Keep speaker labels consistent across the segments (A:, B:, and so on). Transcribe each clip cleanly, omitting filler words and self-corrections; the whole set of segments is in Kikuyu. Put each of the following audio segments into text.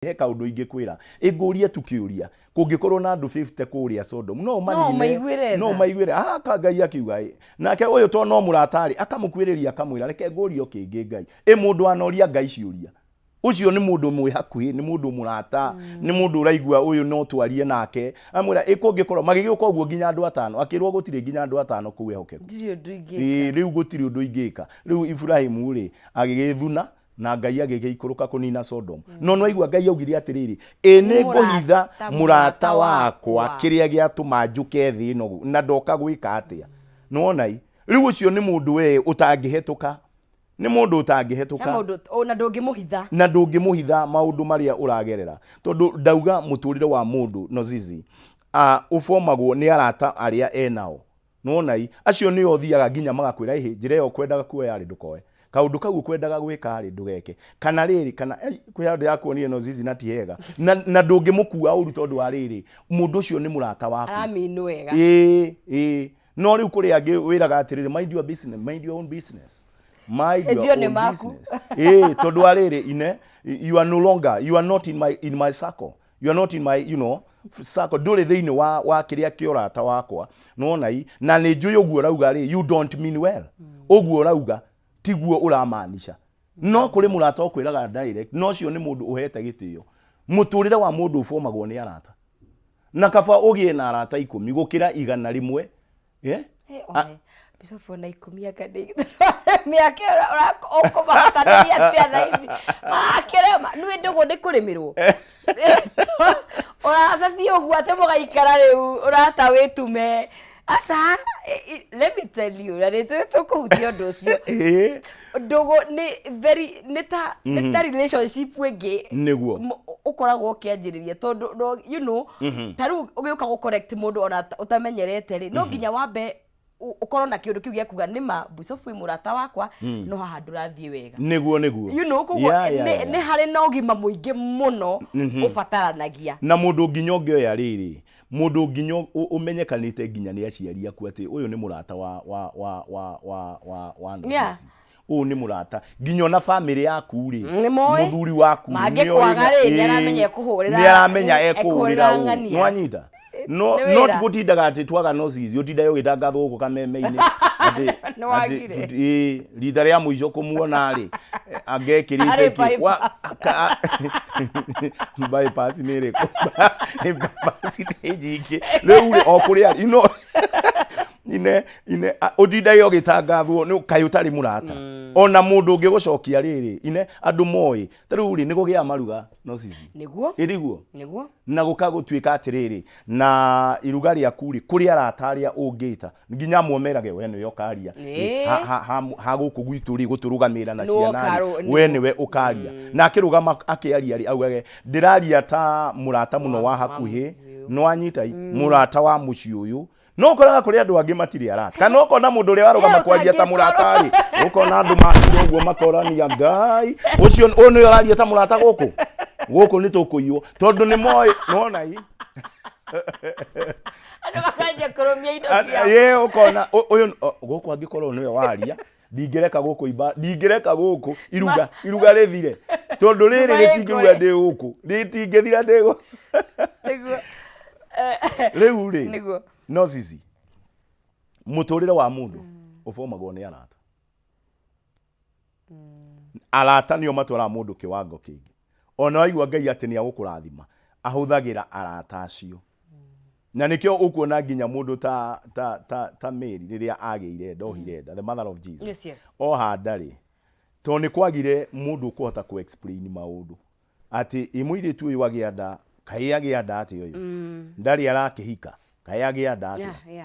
A: He kaũndũ ingĩkwĩra, ĩngũrie tu kĩũria, kũngĩkorwo na andũ 50 kũrĩa Sodom, no ũmanine?
B: Ũmaiguĩre
A: No
B: tha.
A: ũmaiguĩre? Ah, ka Ngai akiuga ĩ nake ũyũ to no mũratarĩ akamũkuĩrĩria, akamwĩra, "Reke ngũrie o kĩngĩ, Ngai." Ĩ mũndũ anoria Ngai ciũria, ũcio nĩ mũndũ mwĩ hakuhĩ, nĩ mũndũ mũrata, nĩ mũndũ ũraigua ũyũ no twarie nake. Amwĩra, "Ĩ kũngĩkorwo magĩgĩũka ũguo nginya andũ atano?" Akĩrwo gũtirĩ nginya andũ atano kũu ehokeku.
B: Ndirĩ ũndũ ingĩka.
A: Ĩĩ, rĩu gũtirĩ ũndũ ingĩka. Rĩu Iburahimu rĩ, agĩgĩthuna na Ngai agĩgĩikũrũka kũnina Sodom. No nĩwaigua Ngai augire atĩrĩrĩ, ĩ nĩ ngũhitha
B: mũrata
A: mũrata wakwa
B: wakwa.
A: Kĩrĩa gĩatũma njũke thĩ ĩno na ndoka gwĩka atĩa? Nĩwona i rĩu ũcio nĩ mũndũ we ũtangĩhetũka, nĩ mũndũ
B: He
A: ũtangĩhetũka.
B: Mũndũ na ndũngĩmũhitha.
A: Na ndũngĩmũhitha maũndũ marĩa ũragerera, tondũ ndauga mũtũrĩre wa mũndũ no zizi ũbomagwo nĩ arata arĩa enao. Nĩwona i acio nĩo ũthiaga nginya magakwĩra, "Ĩhĩ, njĩra ĩyo ũkwendaga kuoya rĩ, ndũkoe, kaũndũ kau ũkwendaga gwĩka rĩ, ndũgeke," kana rĩrĩ, kana "Ei, kwĩ handũ yakuonire no zizi na ti hega," na ndũngĩmũkua ũru tondũ wa rĩrĩ, mũndũ ũcio nĩ mũrata waku.
B: Aramini wega.
A: Ĩĩ, no rĩu kũrĩ angĩ wĩraga atĩrĩrĩ, "Mind your business, mind your own business, mind your
B: Ĩnjio nĩ
A: own
B: maku.
A: business." Ĩĩ, tondũ wa rĩrĩ, ine you are no longer, you are not in my circle, you are not in my circle, ndũrĩ thĩinĩ wa kĩrĩa kĩa ũrata wakwa. Nĩwona i na nĩ njũĩ ũguo ũrauga rĩ, you don't mean well, ũguo ũrauga tiguo ũramaanisha. No kũrĩ mũrata ũkwĩraga direct, no ũcio nĩ mũndũ ũhete gĩtĩo. Mũtũrĩre wa mũndũ ũbomagwo nĩ arata, na kaba ũgĩe na arata 10 gũkĩra 100, eh?
B: Hey, one Bishop, ona 10 anga ndĩ mĩaka ĩyo ũkũmahotanĩria atĩa thaa ici marakĩrema nĩ ndũgũ nĩ kũrĩmĩrwo ũratathiĩ ũguo atĩ mũgaikara rĩu ũrata wĩtume. Aca, let me tell you, na nĩ tũkũhutia ũndũ ũcio. Ndũgũ nĩ very nĩ ta relationship ĩngĩ. Ũkoragwo ũkĩanjĩrĩria tondũ no, ta rĩu ũgĩũka gũ correct mũndũ ona ũtamenyerete rĩ, no nginya wambe ũkorwo na kĩũndũ kĩu gĩa kuga nĩma Bishop wĩ mũrata wakwa, no haha ndũrathiĩ wega.
A: Nĩguo.
B: Koguo nĩ harĩ na ũgima mũingĩ mũno ũbataranagia.
A: Na mũndũ nginya ũngĩoya rĩrĩ, mũndũ nginya ũmenyekanĩte nginya nĩ aciari aku atĩ ũyũ nĩ mũrata wa Nonisi. Ũyũ nĩ mũrata nginya ona famĩlĩ yaku rĩ,
B: Nĩ moĩ.
A: Mũthuri waku
B: Mangĩkwaga rĩ, nĩ aramenya ekũhũrĩra-
A: nĩ aramenya ekũhũrĩra ũ.
B: Ekũhũrĩra ng'ania.
A: Nĩwanyita? No
B: Nĩ
A: no
B: wĩra.
A: ti gũtindaga atĩ twaga no cici ũtindage ũgĩtangathwo gũkũ kameme-inĩ atĩ
B: Nĩ wagire.
A: Ĩĩ, rita rĩa mũico kũmuona rĩ, angekĩrĩte
B: Arĩ
A: kĩ
B: bypass.
A: Bypass nĩ ĩrĩkũ? Bypass nĩ nyingĩ rĩu rĩ, o kũrĩa ino ine ũtindage ũgĩtangathwo nĩ kaĩ ũtarĩ mũrata ona mũndũ ũngĩgũcokia rĩrĩ, ine andũ moĩ ta rĩu rĩ, nĩ kũgĩa maruga no cici. Ĩriguo. Na gũka gũtuĩka atĩrĩrĩ, na iruga rĩaku rĩ, kũrĩ arata arĩa ũngĩta nginya amwe merage we nĩwe ũkaria. Ha gũkũ gwitũ rĩ, gũtũrũgamĩrĩra na
B: Nĩwe
A: ciana rĩ, we nĩwe ũkaria. Na akĩrũgama akĩaria rĩ, augage, "Ndĩraria ta mũrata mũno wa
B: wa
A: hakuhĩ."
B: Mũciĩ ũyũ.
A: Nĩwanyita i mũrata wa mũciĩ ũyũ. No ũkoraga kũrĩ andũ angĩ matirĩ arata, kana ũkona mũndũ ũrĩa warũgama
B: He,
A: kwaria ta
B: ũtangĩkorwo.
A: mũrata rĩ, ũkona andũ makire ũguo makorania, "Ngai, ũcio ũyũ nĩwe ũraria ta mũrata gũkũ? Gũkũ nĩ tũkũiywo," tondũ nĩ moĩ. Nĩwona i
B: Andũ makanjia kũrũmia indo ciao.
A: Ĩ, ũkona ũyũ gũkũ angĩkorwo nĩwe waria, ndingĩreka gũkũ imba, ndingĩreka gũkũ iruga rĩthire, tondũ rĩrĩ
B: Nduma
A: rĩtingĩruga
B: ĩngũĩ.
A: ndĩ gũkũ, rĩtingĩthira ndĩ gũkũ. Rĩu rĩ, no cici mũtũrĩre wa mũndũ ũbomagwo nĩ arata. Arata nĩo matwaraga mũndũ kĩwango kĩngĩ. Ona waigua Ngai atĩ nĩ agũkũrathima, ahũthagĩra arata acio, na nĩkĩo ũkuona nginya mũndũ ta Mary rĩrĩa agĩire nda, ohire nda, the mother of Jesus, oha nda rĩ, tondũ nĩ kwagire mũndũ ũkũhota kũ explain maũndũ atĩ ĩ mũirĩtu ũyũ agĩa nda, kaĩ agĩa nda atĩ ũyũ ndarĩ arakĩhika, kaĩ agĩa nda atĩa?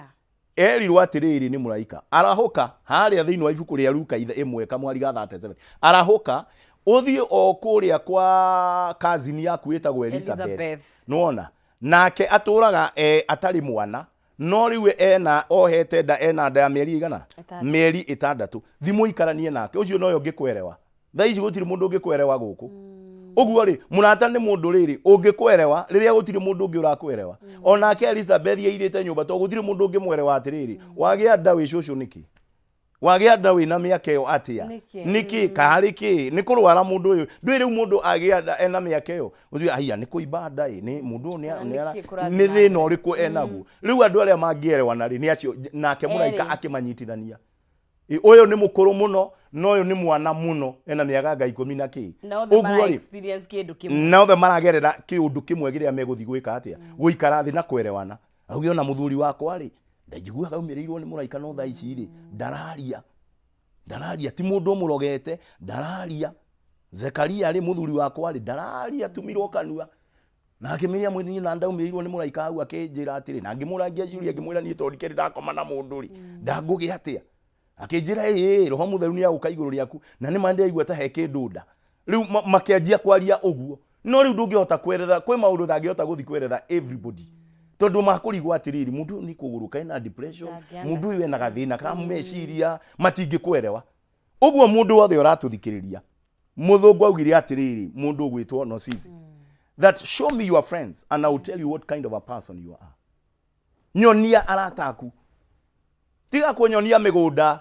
A: Erirwo atĩrĩrĩ nĩ mũraika, "Arahũka," harĩa thĩinĩ wa ibuku rĩa Luka 1 kamwari ga 37, "Arahũka ũthiĩ o kũrĩa kwa cousin yaku ĩtagwo Elizabeth."
B: Elizabeth.
A: Nĩwona nake atũraga atarĩ mwana, no rĩu ena ohete nda, ena nda ya mĩeri igana?
B: 6.
A: Mĩeri 6. Thimũ ikaranie nake, ũcio nowe ũngĩkwerewa. Thaa ici gũtirĩ mũndũ ũngĩkwerewa gũkũ ũguo rĩ. Mũrata nĩ mũndũ rĩrĩ ũngĩkwerewa rĩrĩa gũtirĩ mũndũ ũngĩ ũrakwerewa. Onake Elizabeth airĩte nyũmba tondũ gũtirĩ mũndũ ũngĩmwerewa atĩrĩrĩ, wagĩa nda wĩ cũcũ nĩkĩ? Wagĩa nda wĩna mĩaka ĩyo atĩa?
B: Nĩkĩ?
A: Nĩkĩ? Karĩ kĩ? Nĩ kũrwara mũndũ ũyũ? Ndũĩ rĩu mũndũ agĩa nda ena mĩaka ĩyo, ũthiĩ aiya nĩ kũimba nda ĩ, nĩ mũndũ ũyũ
B: Kana nĩkĩ kũrathiĩ
A: nĩ
B: na
A: thĩna
B: mbere?
A: ũrĩkũ enaguo? Rĩu andũ arĩa mangĩerewana rĩ, nĩ acio nake mũraika
B: Erĩ.
A: akĩmanyitithania. Ĩ, ũyũ nĩ mũkũrũ mũno na ũyũ nĩ mwana mũno, ena mĩaka anga ikũmi na kĩ.
B: Na othe
A: Ũguo
B: mara
A: rĩ,
B: experience kĩndũ kĩmwe.
A: Na othe maragerera kĩũndũ kĩmwe kĩrĩa megũthiĩ gwĩka atĩa? Gũikara thĩ na kwerewana. Auge ona mũthuri wakwa rĩ, ndaiguaga aumĩrĩirwo nĩ mũraika no thaa ici rĩ, ndararia. Ndararia, ti mũndũ ũmũrogete, ndararia. Zekaria rĩ, mũthuri wakwa rĩ, ndararia, atumirwo kanua. Na akĩmĩria mwĩrĩ niĩ na ndaumĩrĩirwo nĩ mũraika hau akĩnjĩra atĩrĩ, na ngĩmũrangia ciũria ngĩmwĩra niĩ tondũ ndikĩrĩ ndakoma na mũndũ rĩ, ndangũgĩa atĩa? Akĩnjĩra ĩĩ, roho mũtheru nĩ agũka igũrũ rĩaku, na nĩ ma ndĩraigua ta he kĩndũ nda. Rĩu makĩanjia kwaria ũguo. No rĩu ndũngĩhota kweretha, kwĩ maũndũ ũtangĩhota gũthiĩ kweretha everybody. Tondũ makũrigwo atĩrĩrĩ, mũndũ ũyũ nĩ kũgũrũka, ena depression, mũndũ ũyũ ena gathĩna ka meciria, matingĩkwerewa. Ũguo mũndũ wothe ũratũthikĩrĩria, mũthũngũ augire atĩrĩrĩ, mũndũ ũgwĩtwo Nosisi, that show me your friends and I will tell you what kind of a person you are. Nyonia arata aku. Tiga kũnyonia mĩgũnda.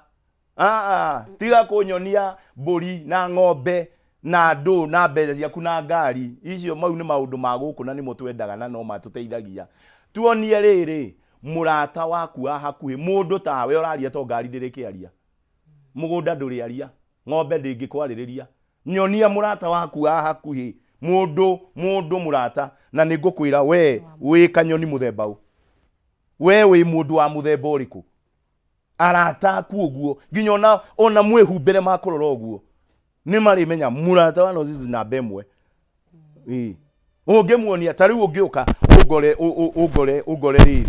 A: Ah, tiga kũnyonia mbũri na ng'ombe na andũ na mbeca ciaku na ngari. Icio mau nĩ maũndũ ma gũkũ na nĩmo twendaga na no matũteithagia. Tuonie rĩrĩ, mũrata waku wa hakuhĩ, mũndũ tawe ũraria to ngari ndĩrĩkĩaria. Mũgũnda ndũrĩaria, ng'ombe ndĩngĩkwarĩrĩria. Nyonia mũrata waku wa hakuhĩ, mũndũ, mũndũ mũrata, na nĩngũkwĩra we wĩ kanyoni mũthemba ũ. We wĩ mũndũ wa mũthemba ũrĩkũ. Arata aku ũguo, nginya ona mwĩhumbĩre makũrora ũguo, nĩ marĩmenya mũrata wa Nozizi namba ĩmwe. Ĩĩ. Ũngĩmuonia, ta rĩu ũngĩũka, ũngore, ũngore, ũngore rĩrĩ,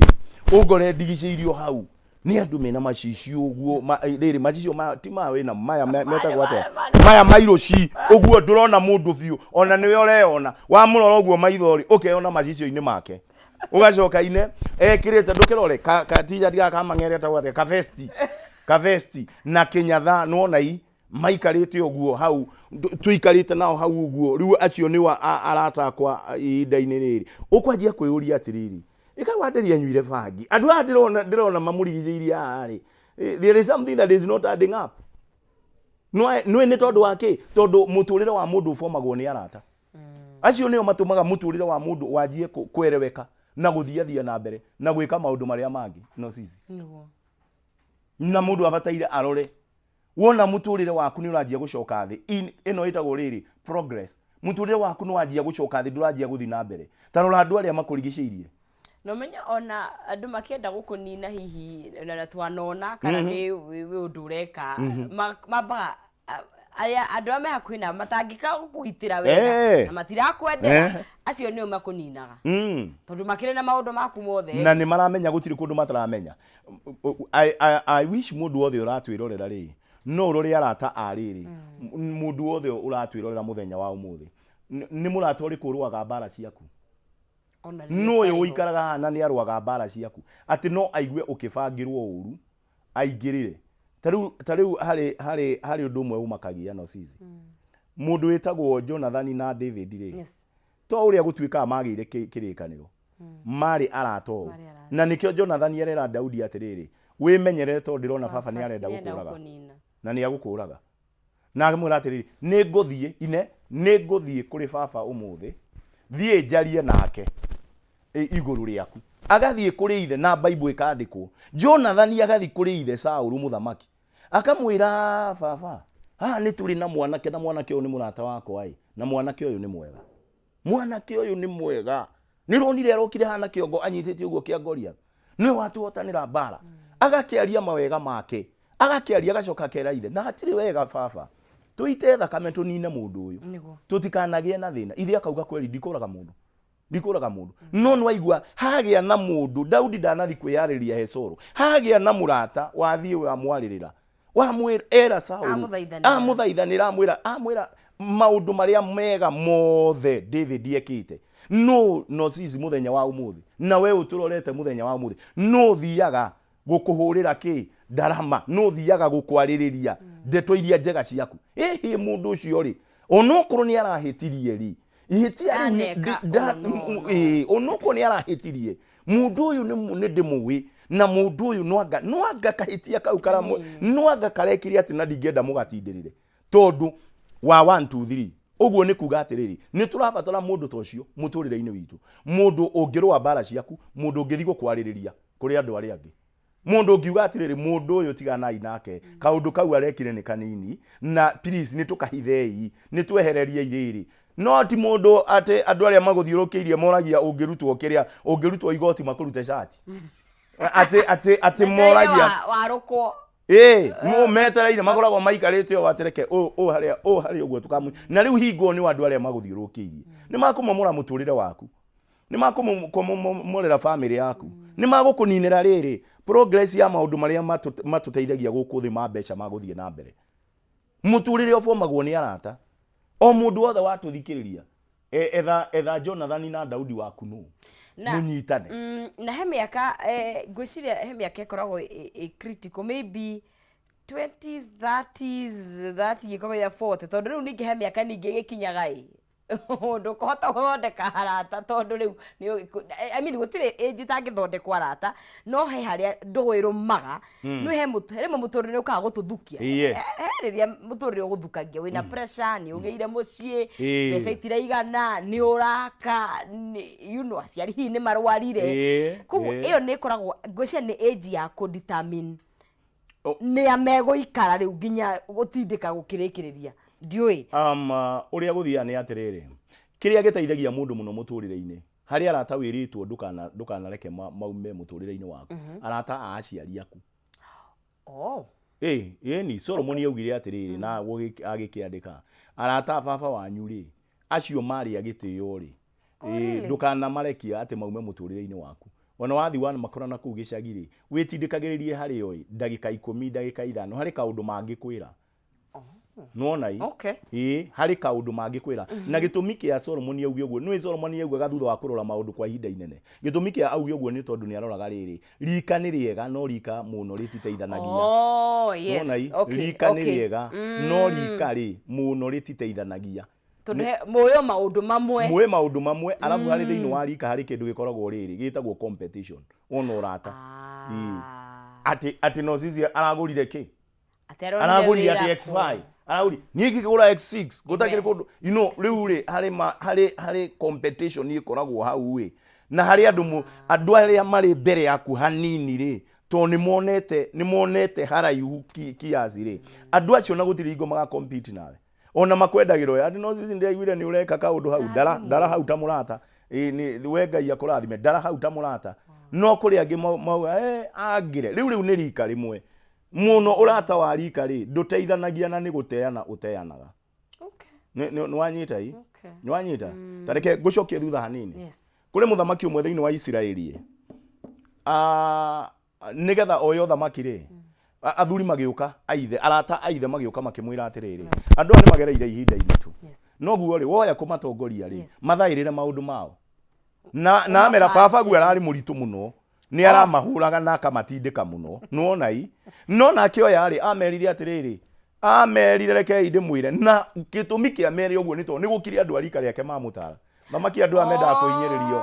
A: ũngore ndigicĩirio hau, nĩ andũ mena macicio ũguo, rĩrĩ, macicio ma, ti ma wĩna, maya metagwo atĩa? Maya mairũci, ũguo ndũrona mũndũ biũ, ona nĩwe ũreyona, wamũrora ũguo maitho rĩ, ũkeyona macicio-inĩ make. Ũgacoka ine, ekĩrĩte, ndũkĩrore, ka t-shirt gaka ka mang'ere getagwo atĩa? Ka vest, ka vest, na kĩnyatha, nĩwona i, maikarĩte ũguo hau, tũikarĩte nao hau ũguo, rĩu acio nĩo arata akwa ihinda-inĩ rĩrĩ. Ũkwanjia kwĩyũria atĩrĩrĩ, ĩka Wanderi anyuire bangi, andũ aya ndĩrona mamũrigicĩirie haha rĩ, there is something that is not adding up. Nĩũĩ nĩ tondũ wa kĩ? Tondũ mũtũrĩre wa mũndũ ũbomagwo nĩ arata. Acio nĩo matũmaga mũtũrĩre wa mũndũ wanjie kwereweka na gũthiathia na mbere na gwĩka maũndũ marĩa mangĩ. No sisi. Na mũndũ abataire arore. Wona mũtũrĩre waku nĩ ũranjia gũcoka thĩ, ĩno ĩtagwo rĩrĩ progress. Mũtũrĩre waku nĩ wanjia gũcoka thĩ, ndũranjia gũthiĩ na mbere. Ta rora andũ arĩa makũrigicĩirie.
B: Na ũmenye ona andũ makĩenda gũkũnina hihi na twanona kana nĩ wĩ ũndũ ũreka, mambaga arĩa andũ arĩa me hakuhĩ nawe matangĩka gũkũgitĩra wega na matirakwendera, acio nĩo makũninaga. Tondũ makĩrĩ na maũndũ maku mothe.
A: Na nĩ maramenya gũtirĩ kũndũ mataramenya. I wish mũndũ wothe ũratwĩrorera rĩ, no ũrore arata a rĩrĩ, mũndũ wothe ũratwĩrorera mũthenya wa ũmũthĩ, nĩ mũrata ũrĩkũ ũrũaga mbara ciaku?
B: Ona rĩrĩa
A: Nũ ũyũ
B: ũtarĩ ho.
A: ũikaraga haha na nĩ arũaga mbara ciaku? Atĩ no aigue ũkĩbangĩrwo ũru, aingĩrĩre. Ta rĩu harĩ ũndũ ũmwe ũmakagia no sisi. Mũndũ wĩtagwo Jonathan na David rĩ, to ũrĩa gũtuĩkaga magĩire kĩrĩkanĩro, marĩ arata ũũ.
B: Marĩ arata.
A: Na nĩkĩo Jonathan arera Daudi atĩrĩrĩ, wĩmenyerere tondũ ndĩrona baba nĩ arenda
B: Nĩarenda
A: gũkũraga.
B: gũkũnina.
A: Na nĩ agũkũraga. Na akĩmwĩra atĩrĩrĩ, nĩ ngũthiĩ, ine, nĩ ngũthiĩ kũrĩ baba ũmũthĩ, thiĩ njarie nake igũrũ rĩaku. Agathiĩ kũrĩ ithe na Bible ĩkandĩkwo. Jonathan agathiĩ kũrĩ ithe Saũlũ mũthamaki. Akamwĩra, baba, haha nĩ tũrĩ na mwanake na mwanake ũyũ nĩ mũrata wakwa ĩ, na mwanake ũyũ nĩ mwega. Mwanake ũyũ nĩ mwega. Nĩ ũronire arokire haha na kĩongo anyitĩte ũguo kĩa Goliath. Nĩwe watũhotanĩra mbara. Agakĩaria mawega make. Agakĩaria agacoka akera ithe, na hatirĩ wega baba. Tũite thakame tũnine mũndũ ũyũ. Tũtikanagĩe na thĩna. Ithe akauga kweli ndikũraga mũndũ. Ndikũraga mũndũ. No nĩwaigua hagĩa na mũndũ, Daudi ndanathi kwĩyarĩria he Saũlũ. Hagĩa na mũrata wathiĩ wamwarĩrĩra. Wamwĩra, era Saũlũ.
B: Amũthaithanĩra.
A: Amũthaithanĩra, amwĩra maũndũ marĩa mega mothe David ekĩte. No, no sisi mũthenya wa ũmũthĩ. Na we ũtũrorete mũthenya wa ũmũthĩ. No ũthiaga gũkũhũrĩra kĩ? Ndarama. No ũthiaga gũkwarĩrĩria ndeto iria njega ciaku. Ĩhĩ mũndũ ũcio rĩ, onokorwo nĩ arahĩtirie rĩ, ihĩtia rĩu nĩ-
B: Ndaneka
A: nda-
B: ũũ, no, no.
A: ĩĩ, onokorwo nĩ arahĩtirie, mũndũ ũyũ nĩ ndĩmũĩ, Na mũndũ ũyũ nwanga nwanga kahĩtia kau karamwe nwanga karekire atĩ na ndingĩenda mũgatindĩrĩre tondũ wa 1 2 3. Ũguo nĩ kuga atĩrĩrĩ, nĩ tũrabatara mũndũ ta ũcio mũtũrĩre-inĩ witũ, mũndũ ũngĩrũa mbara ciaku, mũndũ ũngĩthiĩ gũkwarĩrĩria kũrĩ andũ arĩa angĩ, mũndũ ũngiuga atĩrĩrĩ, mũndũ ũyũ tiganai nake, kaũndũ kau arekire nĩ kanini na please nĩ tũkahithei, nĩ twehereriei rĩrĩ. No ti mũndũ atĩ andũ arĩa magũthiũrũkĩirie moragia ũngĩrutwo kĩrĩa, ũngĩrutwo igoti makũrute cati, atĩ moragia
B: warũkwo.
A: Ĩĩ, no metereire makoragwo maikarĩte o atĩreke ũũ ũũ harĩa ũũ harĩa ũguo tũkamũ na rĩu hingo nĩ andũ arĩa magũthiũrũrũkĩirie nĩ makũmomora mũtũrĩre waku, nĩ makũmomorera famĩlĩ yaku, nĩ magũkũninĩra rĩrĩ progress ya maũndũ marĩa matũteithagia gũkũ thĩ ma mbeca ma gũthiĩ na mbere. Mũtũrĩre ũbomagwo nĩ arata. O mũndũ wothe watũthikĩrĩria, etha Jonathani na Daudi waku nũ mũnyitane.
B: Na he mĩaka, ngwĩciria he mĩaka ĩkoragwo ĩ critical, maybe 20s, 30s, 30 ĩkoragwo ya 40, tondũ rĩu ningĩ he mĩaka ningĩ ĩgĩkinyaga ĩ ndũkũhota gũthondeka arata, tondũ rĩu I mean, gũtirĩ age itangĩthondekwo arata, no he harĩa ndũgũ ĩrũmaga. Nĩ he rĩmwe mũtũrĩre ũkaga gũtũthukia. He rĩrĩa mũtũrĩre ũgũthukagia, wĩna pressure, nĩ ũgĩire mũciĩ, mbeca itiraigana, nĩ ũraka, aciari hihi nĩ marwarire. Koguo ĩyo nĩ ĩkoragwo, ngwĩciria nĩ age ya kũ determine nĩ a megũikara rĩu nginya gũtindĩka gũkĩrĩkĩrĩria, ndiũĩ.
A: Ũrĩa gũthiaga nĩ atĩrĩrĩ, kĩrĩa gĩteithagia mũndũ mũno mũtũrĩre-inĩ, harĩ arata wĩrĩtwo ndũkanareke maume mũtũrĩre-inĩ waku, arata a aciari aku. Ĩ, ĩni Solomoni augire atĩrĩrĩ, na agĩkĩandĩka, arata a baba wanyu rĩ, acio marĩ a gĩtĩo rĩ,
B: Really?
A: Ndũkanamarekie atĩ maume mũtũrĩre-inĩ waku. Ona wathiĩ wamakora na kũu gĩcagi rĩ, wĩtindĩkagĩrĩrie harĩ o ĩ, ndagĩka 10, ndagĩka 5, harĩ kaũndũ mangĩkwĩra. Nĩwona ĩ? Ĩĩ, harĩ kaũndũ mangĩkwĩra. Na gĩtũmi kĩa Solomoni auge ũguo, nĩũĩ Solomoni augaga thutha wa kũrora maũndũ kwa ihinda inene. Gĩtũmi kĩa auge ũguo nĩ tondũ nĩ aroraga rĩrĩ, rika nĩ rĩega no rika mũno rĩtiteithanagia. Nĩwona ĩ? Rika nĩ rĩega no rika rĩ mũno rĩtiteithanagia.
B: Tondũ mũĩ o maũndũ mamwe.
A: Mũĩ maũndũ mamwe, arabu harĩ thĩinĩ wa rika harĩ kĩndũ gĩkoragwo rĩrĩ, gĩtagwo competition, wona ũrata. Ĩĩ. Atĩ no sisi aragũrire kĩ?
B: Atĩ aronire
A: Aragũrire
B: wĩra
A: atĩ
B: kũ?
A: X5 aragũrire, niĩ ngĩkĩgũra X6 gũtakĩrĩ kũndũ, rĩu rĩ harĩ ma, harĩ competition ĩkoragwo hau ĩ, na harĩ andũ andũ arĩa marĩ mbere yaku hanini rĩ, tondũ nĩ monete haraihu kiasi rĩ, andũ acio na gũtirĩ hingo maga compete nawe, ona makwendagĩrwo atĩ no sisi ndĩraiguire nĩ ũreka kaũndũ hau, ndara hau ta mũrata. Ĩ, nĩ we Ngai akũrathime, ndara hau ta mũrata. No kũrĩ angĩ mauga, angĩre rĩu nĩ rika rĩmwe mũno. Ũrata wa rika rĩ ndũteithanagia na nĩ gũteana ũteanaga. Nĩ wanyita i? Nĩ wanyita? Ta reke ngũcokie thutha hanini. Kũrĩ mũthamaki ũmwe thĩinĩ wa Isiraeli ĩ. Ah, nĩgetha oye ũthamaki rĩ, athuri magĩũka aithe, arata aithe magĩũka makĩmwĩra atĩrĩrĩ, andũ aya nĩ magereire ihinda iritũ, noguo rĩ woya kũmatongoria rĩ, mathaĩrĩre maũndũ mao na amera baba guo ararĩ mũritũ mũno, nĩ aramahũraga na akamatindĩka mũno, nĩwona i? No nake oya rĩ, amerire atĩrĩrĩ, amerire rekei ndĩmwĩre, na gĩtũmi kĩa mere ũguo nĩ tondũ nĩ gũkire andũ a rika rĩake mamũtara thamaki, andũ aya mendaga kũhinyĩrĩrio,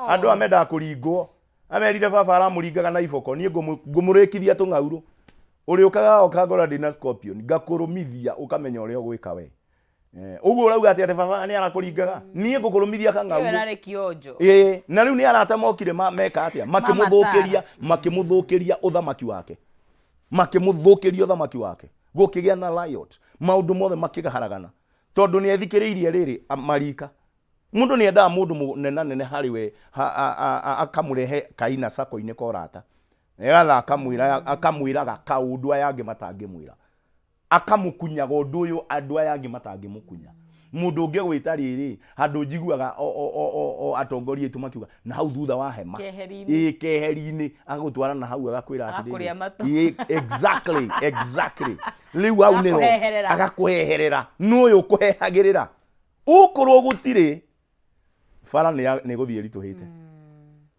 A: andũ aya mendaga kũringwo. Amerire baba aramũringaga na iboko, niĩ ngũmũrĩkithia tũng'aurũ ũrĩũkaga oka ngora ndĩna scorpion ngakũrũmithia ũkamenya ũrĩa ũgwĩka we. Ũguo ũrauga atĩ baba nĩ arakũringaga, niĩ ngũkũrũmithia
B: Ĩyo
A: kang'aurũ.
B: ĩrarĩ kĩonjo.
A: Ĩĩ, na rĩu nĩ arata mokire meka atĩa? Makĩmũthũkĩria ũthamaki wake, makĩmũthũkĩria ũthamaki wake, gũkĩgĩa na riot, maũndũ mothe makĩharagana tondũ nĩ ethikĩrĩirie rĩrĩ marika. Mũndũ nĩ endaga mũndũ mũnenanene harĩ we, akamũrehe kaina sako-inĩ ka ũrata, nĩgetha akamwĩra, akamwĩraga kaũndũ aya angĩ matangĩmwĩra, akamũkunyaga ũndũ ũyũ andũ aya angĩ matangĩmũkunya. Mũndũ ũngĩ gwĩta rĩrĩ handũ njiguaga o atongoria aitũ makiuga na hau thutha wa hema.
B: Keheri-inĩ.
A: Ĩĩ, keheri-inĩ, agagũtwara na hau agakwĩra atĩrĩrĩ,
B: Agakũrĩa matũ.
A: Ĩĩ, exactly, rĩu hau nĩho
B: Agakũheherera.
A: Agakũheherera. Nũ ũyũ ũkũhehagĩrĩra? Ũkorwo gũtirĩ bara nĩ ĩgũthiĩ ĩritũhĩte.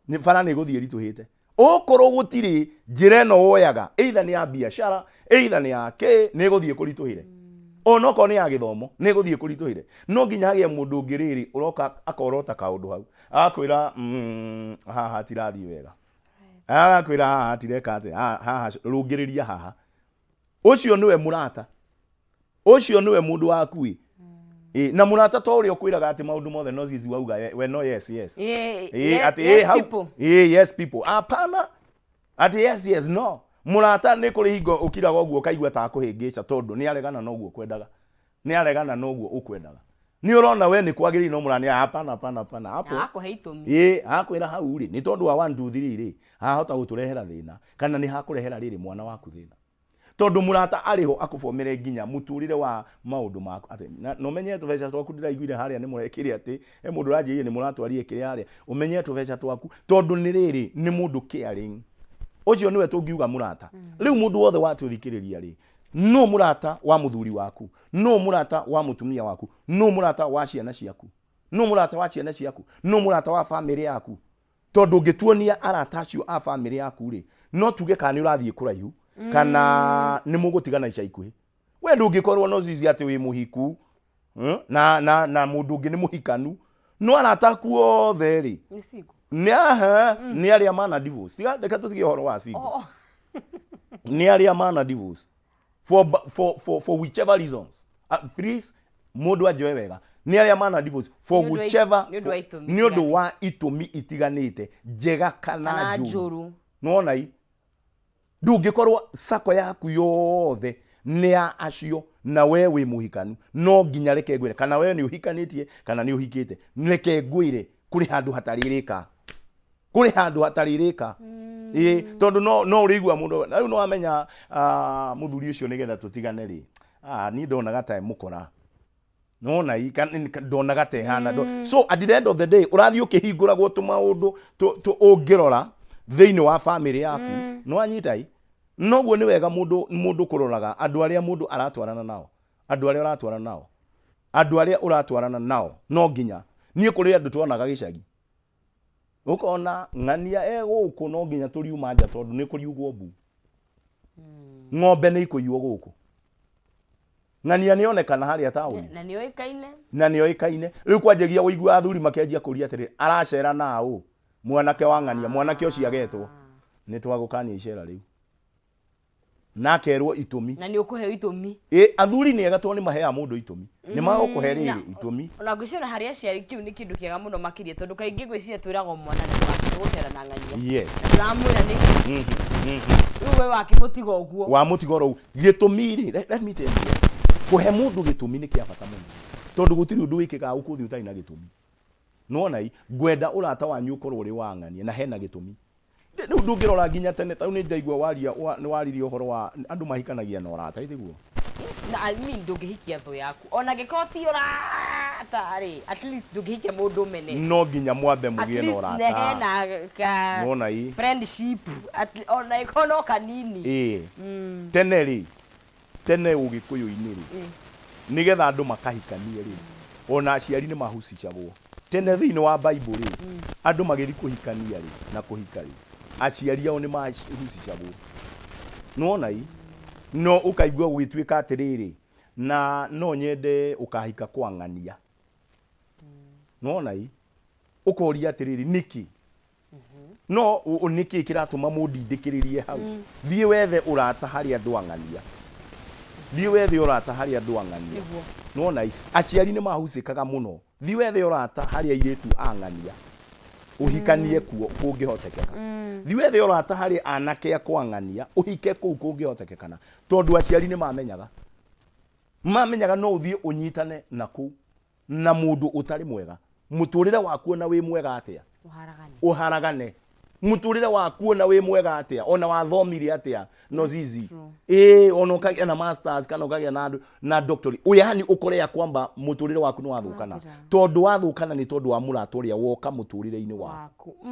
A: Nĩ bara nĩ ĩgũthiĩ ĩritũhĩte ũkorwo gũtirĩ njĩra ĩno woyaga, either nĩ ya biacara, either nĩ ya kĩ, nĩ ĩgũthiĩ kũritũhĩre. Onokorwo nĩ ya gĩthomo, nĩ ĩgũthiĩ kũritũhĩre. No nginya hagĩe mũndũ ũngĩ rĩrĩ ũroka akorota kaũndũ hau, agakwĩra, haha hatirathiĩ wega. Agakwĩra haha hatireka atĩa, haha haha rũngĩrĩria haha. Ũcio nĩwe mũrata, ũcio nĩwe mũndũ waku ĩ. Ĩ, na mũrata to ũrĩa ũkwĩraga atĩ maũndũ mothe no zizi wauga we we no yes yes. Ĩ, atĩ ĩ,
B: yes
A: hau
B: people.
A: Ĩ, yes people, hapana atĩ yes yes no. Mũrata nĩ kũrĩ hingo ũkiraga ũguo ũkaigua ta akũhĩngĩca tondũ nĩ aregana na ũguo ũkwendaga, nĩ aregana na ũguo ũkwendaga, nĩ ũrona we nĩ kwagĩrĩire no mũrani hapana hapana hapana hapo.
B: Na akũhe itũmi.
A: Ĩ, akwĩra hau rĩ nĩ tondũ wa 1 2 3 rĩ, hahota gũtũrehera thĩna kana nĩ hakũrehera rĩrĩ mwana waku thĩna, tondũ mũrata arĩ ho akũbomere nginya mũtũrĩre wa maũndũ maku atĩ na ũmenye tũbeca twaku. Ndĩraiguire harĩa nĩ mũrekire atĩ he mũndũ ũranjĩrire nĩ mũratwarire kĩrĩa harĩa, ũmenye tũbeca twaku tondũ nĩ rĩrĩ nĩ mũndũ caring. Ũcio nĩwe tũngiuga mũrata. Rĩu mũndũ wothe watũthikĩrĩria rĩ, no mũrata wa mũthuri waku, no mũrata wa mũtumia waku, no mũrata wa ciana ciaku, no mũrata wa ciana ciaku, no mũrata wa bamĩrĩ yaku, tondũ ũngĩtuonia arata acio a bamĩrĩ yaku rĩ, no tuge kana nĩ ũrathiĩ kũraihu kana nĩ mũgũtigana ica ikuhĩ. We ndũngĩkorwo no cici atĩ wĩ mũhiku, na mũndũ ũngĩ nĩ mũhikanu, no arata aku othe rĩ
B: Nĩ single.
A: Nĩ aha, nĩ arĩa mana divorce. Tiga reke tũtige ũhoro wa single.
B: Oh.
A: Nĩ arĩa mana divorce for whichever reasons. Please mũndũ anjoe wega, nĩ arĩa mana divorce for
B: Nĩ ũndũ wa
A: whichever
B: nĩ ũndũ wa itũmi
A: nĩ ũndũ wa itũmi itiganĩte, njega kana
B: kana
A: njũru.
B: Njũru.
A: Nĩwona i ndũngĩkorwo sako yaku yothe nĩ ya acio na we wĩ mũhikanu. No nginya reke ngwĩre, kana we nĩ ũhikanĩtie kana nĩ ũhikĩte, reke ngwĩre kũrĩ handũ hatarĩrĩka, kũrĩ handũ hatarĩrĩka. Ĩ, tondũ no ũrĩigua mũndũ na rĩu no wamenya, ah, mũthuri ũcio nĩgetha tũtigane rĩ, ah, niĩ ndonaga ta e mũkora nona i ndonaga ta ĩhana. So at the end of the day ũrathiĩ ũkĩhingũragwo tũmaũndũ ũngĩrora thĩinĩ wa famĩlĩ yaku. No anyita i noguo nĩ wega mũndũ kũroraga andũ arĩa mũndũ aratwarana nao, andũ arĩa ũratwarana nao, andũ arĩa ũratwarana nao. No nginya niĩ kũrĩ andũ tuonaga gĩcagi ũkona ng'ania e gũkũ, no nginya tũriuma nja tondũ nĩ kũriugwo mbu, ng'ombe nĩ ikũiywo gũkũ, ng'ania nĩ onekana harĩa taũni.
B: Na nĩ oĩkaine.
A: Na nĩ oĩkaine. Rĩu kwanjagia ũigua athuri makĩanjia kũria atĩrĩ, aracera naũ mwanake wa ng'ania? Mwanake ũcio agetwo, nĩ twagũkania icera rĩu, na akerwo itũmi.
B: Na nĩ ũkũheo itũmi.
A: Ĩ, athuri nĩ ega tondũ nĩ maheaga mũndũ itũmi, nĩ magũkũhe rĩrĩ itũmi.
B: Ona ngwĩciria ona harĩ aciari kĩu nĩ kĩndũ kĩega mũno makĩria, tondũ kaingĩ ngwĩciria twĩragwo mwana nĩ gũcera na ng'ania na ndũramwĩra nĩkĩ. Rĩu we wakĩmũtiga ũguo.
A: Wa mũtigo rou gĩtũmi rĩ, let me tell you, kũhe mũndũ gĩtũmi nĩ kĩa bata mũno, tondũ gũtirĩ ũndũ wĩkĩkaga gũkũ thĩ ũtarĩ na gĩtũmi. Nĩwona i ngwenda ũrata wanyu ũkorwo ũrĩ wa ng'ania na hena gĩtũmi. Rĩu ndũngĩrora nginya tene ta rĩu nĩ ndaigua waria nĩ waririe ũhoro wa andũ mahikanagia na ũrata, ĩtiguo?
B: Yes, na I mean ndũngĩhikia thũ yaku ona angĩkorwo ti ũrata rĩ, at least ndũngĩhikia mũndũ ũmene.
A: No nginya mwambe
B: at
A: mũgĩe na
B: least
A: ũrata.
B: Ne hena ka
A: Nĩwona i
B: friendship ona ĩkorwo no kanini.
A: Ĩĩ, tene rĩ, tene ũgĩkũyũ-inĩ rĩ, nĩgetha andũ makahikanie rĩ, ona aciari nĩ mahusicagwo. Tene thĩinĩ wa Bible rĩ, andũ magĩthiĩ kũhikania rĩ na kũhika rĩ, aciari ao nĩ mahusicagwo. Nĩwona i no ũkaigua gũgĩtuĩka atĩrĩrĩ, na no nyende ũkahika kwa ng'ania. Nĩwona i ũkoria atĩrĩrĩ, nĩkĩ no nĩkĩ kĩratũma mũndindĩkĩrĩrie hau? Thiĩ wethe ũrata harĩ andũ ang'ania, thiĩ wethe ũrata harĩ andũ ang'ania. Nĩwona i aciari nĩ mahucĩkaga mũno. Thiĩ wethe ũrata harĩ airĩtu ang'ania, ũhikanie kuo kũngĩhotekeka. Thiĩ wethe ũrata harĩ anake a kwa ng'ania, ũhike kũu kũngĩhotekekana, tondũ aciari nĩ mamenyaga no ũthiĩ ũnyitane na kũu na mũndũ ũtarĩ mwega, mũtũrĩre waku ona wĩ mwega atĩa
B: ũharagane.
A: Ũharagane. Mũtũrĩre waku ona wĩ mwega atĩa, ona wathomire atĩa, no zizi
B: true.
A: Ĩ, ona ũkagĩa na masters kana ũkagĩa na doctorate, yani ũkore ya kwamba mũtũrĩre waku nĩ wathũkana.
B: Wathira.
A: Tondũ wathũkana nĩ tondũ wa mũrata ũrĩa woka mũtũrĩre-inĩ waku.
B: Waku.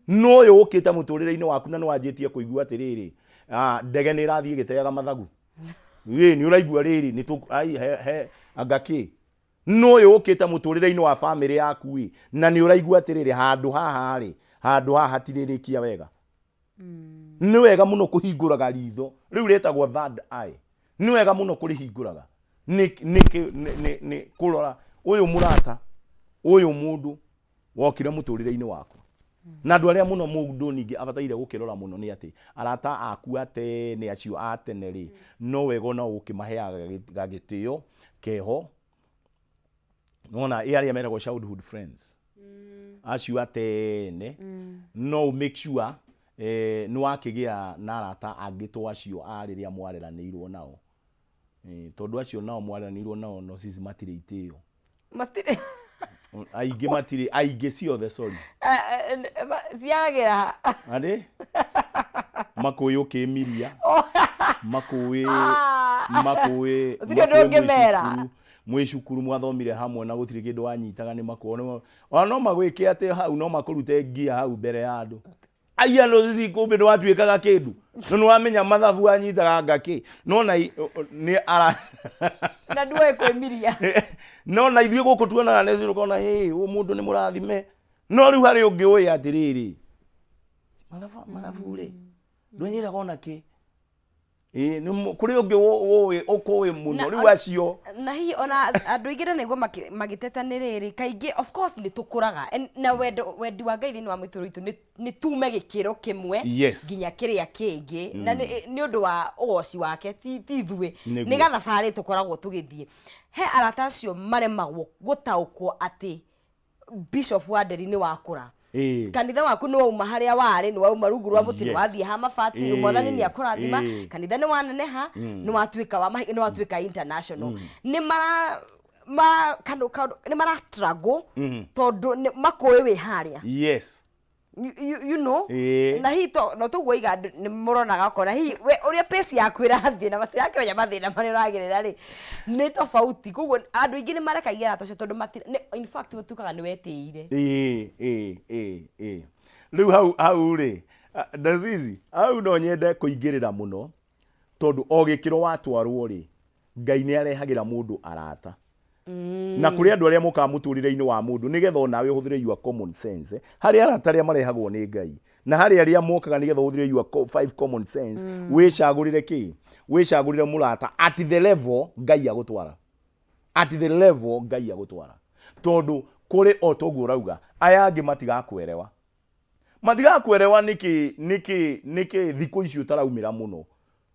A: No ũyũ ũkĩte mũtũrĩre-inĩ waku na nĩ wanjĩtie kũigua atĩrĩrĩ, ah, ndege nĩ ĩrathiĩ ĩgĩteaga mathagu. Ĩ, nĩ ũraigua rĩrĩ nĩ tũ ai he anga kĩ no ũyũ ũkĩte mũtũrĩre-inĩ wa bamĩrĩ yaku ĩ, na nĩ ũraigua atĩrĩrĩ, handũ haha rĩ, handũ haha hatirĩrĩkia wega. Nĩ wega mũno kũhingũraga ritho rĩu rĩtagwo third eye, nĩ wega mũno kũrĩhingũraga nĩ kũrora ũyũ mũrata, ũyũ mũndũ wokire mũtũrĩre-inĩ wakwa. Na andũ arĩa mũno mũndũ ningĩ abataire gũkĩrora mũno nĩ atĩ arata aku a tene, acio a tene rĩ, no wega ona ũkĩmaheaga gagĩtĩo keho. Nĩwona ĩ arĩa meragwo childhood friends, acio a tene, no ũ make sure nĩ wakĩgĩa na arata angĩ to acio a rĩrĩa mwareranĩirwo nao. Tondũ acio nao mwareranĩirwo nao no sisi matirĩ itĩo.
B: Matirĩ.
A: Aingĩ matirĩ, aingĩ ciothe, sorry.
B: Ciagĩra.
A: Arĩ makũĩ ũkĩmiria makũĩ makũĩ.
B: Gũtirĩ ũndũ ũngĩmera.
A: Mwĩ cukuru mwathomire hamwe na gũtirĩ kĩndũ wanyitaga, nĩ makũĩ ona no magwĩke atĩ hau no makũrute ngia hau mbere ya andũ. Aya no sisi kumbe nĩ watuĩkaga kĩndũ, no nĩ wamenya mathabu wanyitaga ngakĩ no na nĩ ara
B: Na nduoĩ kwĩmiria.
A: No na ithuĩ gũkũ tuonaga nĩ tũkona hĩ ũyũ mũndũ nĩ mũrathime, no rĩu harĩ ũngĩ ũĩ atĩrĩrĩ, mathabu mathabu rĩ ndwenyitaga ona kĩ. Ĩĩ, kũrĩ ũngĩ ũĩ ũkũĩ mũno. Rĩu acio
B: Na hihi ona andũ aingĩ na nĩguo magĩteta nĩ rĩrĩ, kaingĩ of course nĩ tũkũraga na wendo, wendi wa Ngai thĩinĩ wa mũtũrĩre witũ nĩ tume gĩkĩro kĩmwe nginya kĩrĩa kĩngĩ, na nĩ ũndũ wa ũgoci wake, ti ithuĩ. Nĩ gathabarĩ tũkoragwo tũgĩthiĩ. He arata acio maremagwo gũtaũkwo atĩ Bishop wa Nderi nĩ wakũra. Kanitha waku nĩ wauma harĩa warĩ, nĩ wauma rungu rwa mũtĩ, nĩ wathiĩ ha mabati, rĩu Mwathani nĩ akũrathima, kanitha nĩ waneneha, nĩ watuĩka wa nĩ watuĩka international. Nĩ mara ma kando kando nĩ mara struggle tondũ makũĩ wĩ harĩa. You know? Na hihi to no tuguo iga nĩ mũronaga ũkona hihi we ũrĩa pace yaku ĩrathiĩ na matirakĩmenya mathĩna marĩa ũragerera rĩ nĩ tofauti. Koguo andũ aingĩ nĩ marekagia arata acio tondũ matira in fact gũtuĩkaga nĩ wetĩire.
A: Ĩĩ ĩĩ ĩĩ ĩĩ rĩu hau hau rĩ, Ndazizi, hau no nyende kũingĩrĩra mũno tondũ o gĩkĩro watwarwo rĩ, Ngai nĩ arehagĩra mũndũ arata. Na kũrĩ andũ arĩa mokaga mũtũrĩre-inĩ wa mũndũ nĩgetha onawe ũhũthĩre your common sense. Harĩ arata arĩa marehagwo nĩ Ngai na harĩ arĩa mokaga nĩgetha ũhũthĩre your five common sense, wĩcagũrĩre kĩ? Wĩcagũrĩre mũrata at the level Ngai agũtwara. At the level Ngai agũtwara. Tondũ kũrĩ o toguo ũrauga, aya angĩ matigakwerewa. Matigakwerewa nĩkĩ nĩkĩ nĩkĩ thikũ ici ũtaraumĩra mũno.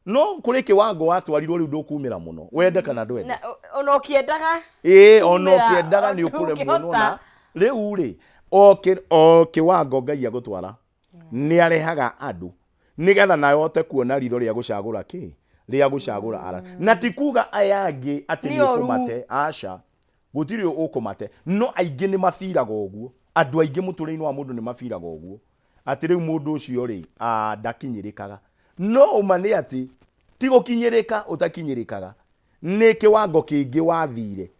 A: No kũrĩ kĩwango watwarirwo rĩu ndũkumĩra mũno, wende kana ndwende.
B: Na ona ũkĩendaga.
A: Ĩĩ, ona ũkĩendaga nĩ ũkũremwo. Nona rĩu rĩ, o kĩwango Ngai agũtwara nĩ arehaga andũ nĩgetha nawe ũhote kuona ritho rĩa gũcagũra kĩ rĩa gũcagũra ara na ti kuga aya angĩ atĩ nĩ ũkũmate, aca, gũtirĩ ũkũmate, no aingĩ nĩ mabiraga ũguo. Andũ aingĩ mũtũrĩre-inĩ wa mũndũ nĩ mabiraga ũguo atĩ rĩu mũndũ ũcio rĩ ndakinyĩrĩkaga. No ũma nĩ atĩ ti gũkinyĩrĩka ũtakinyĩrĩkaga, nĩ kĩwango kĩngĩ wathire.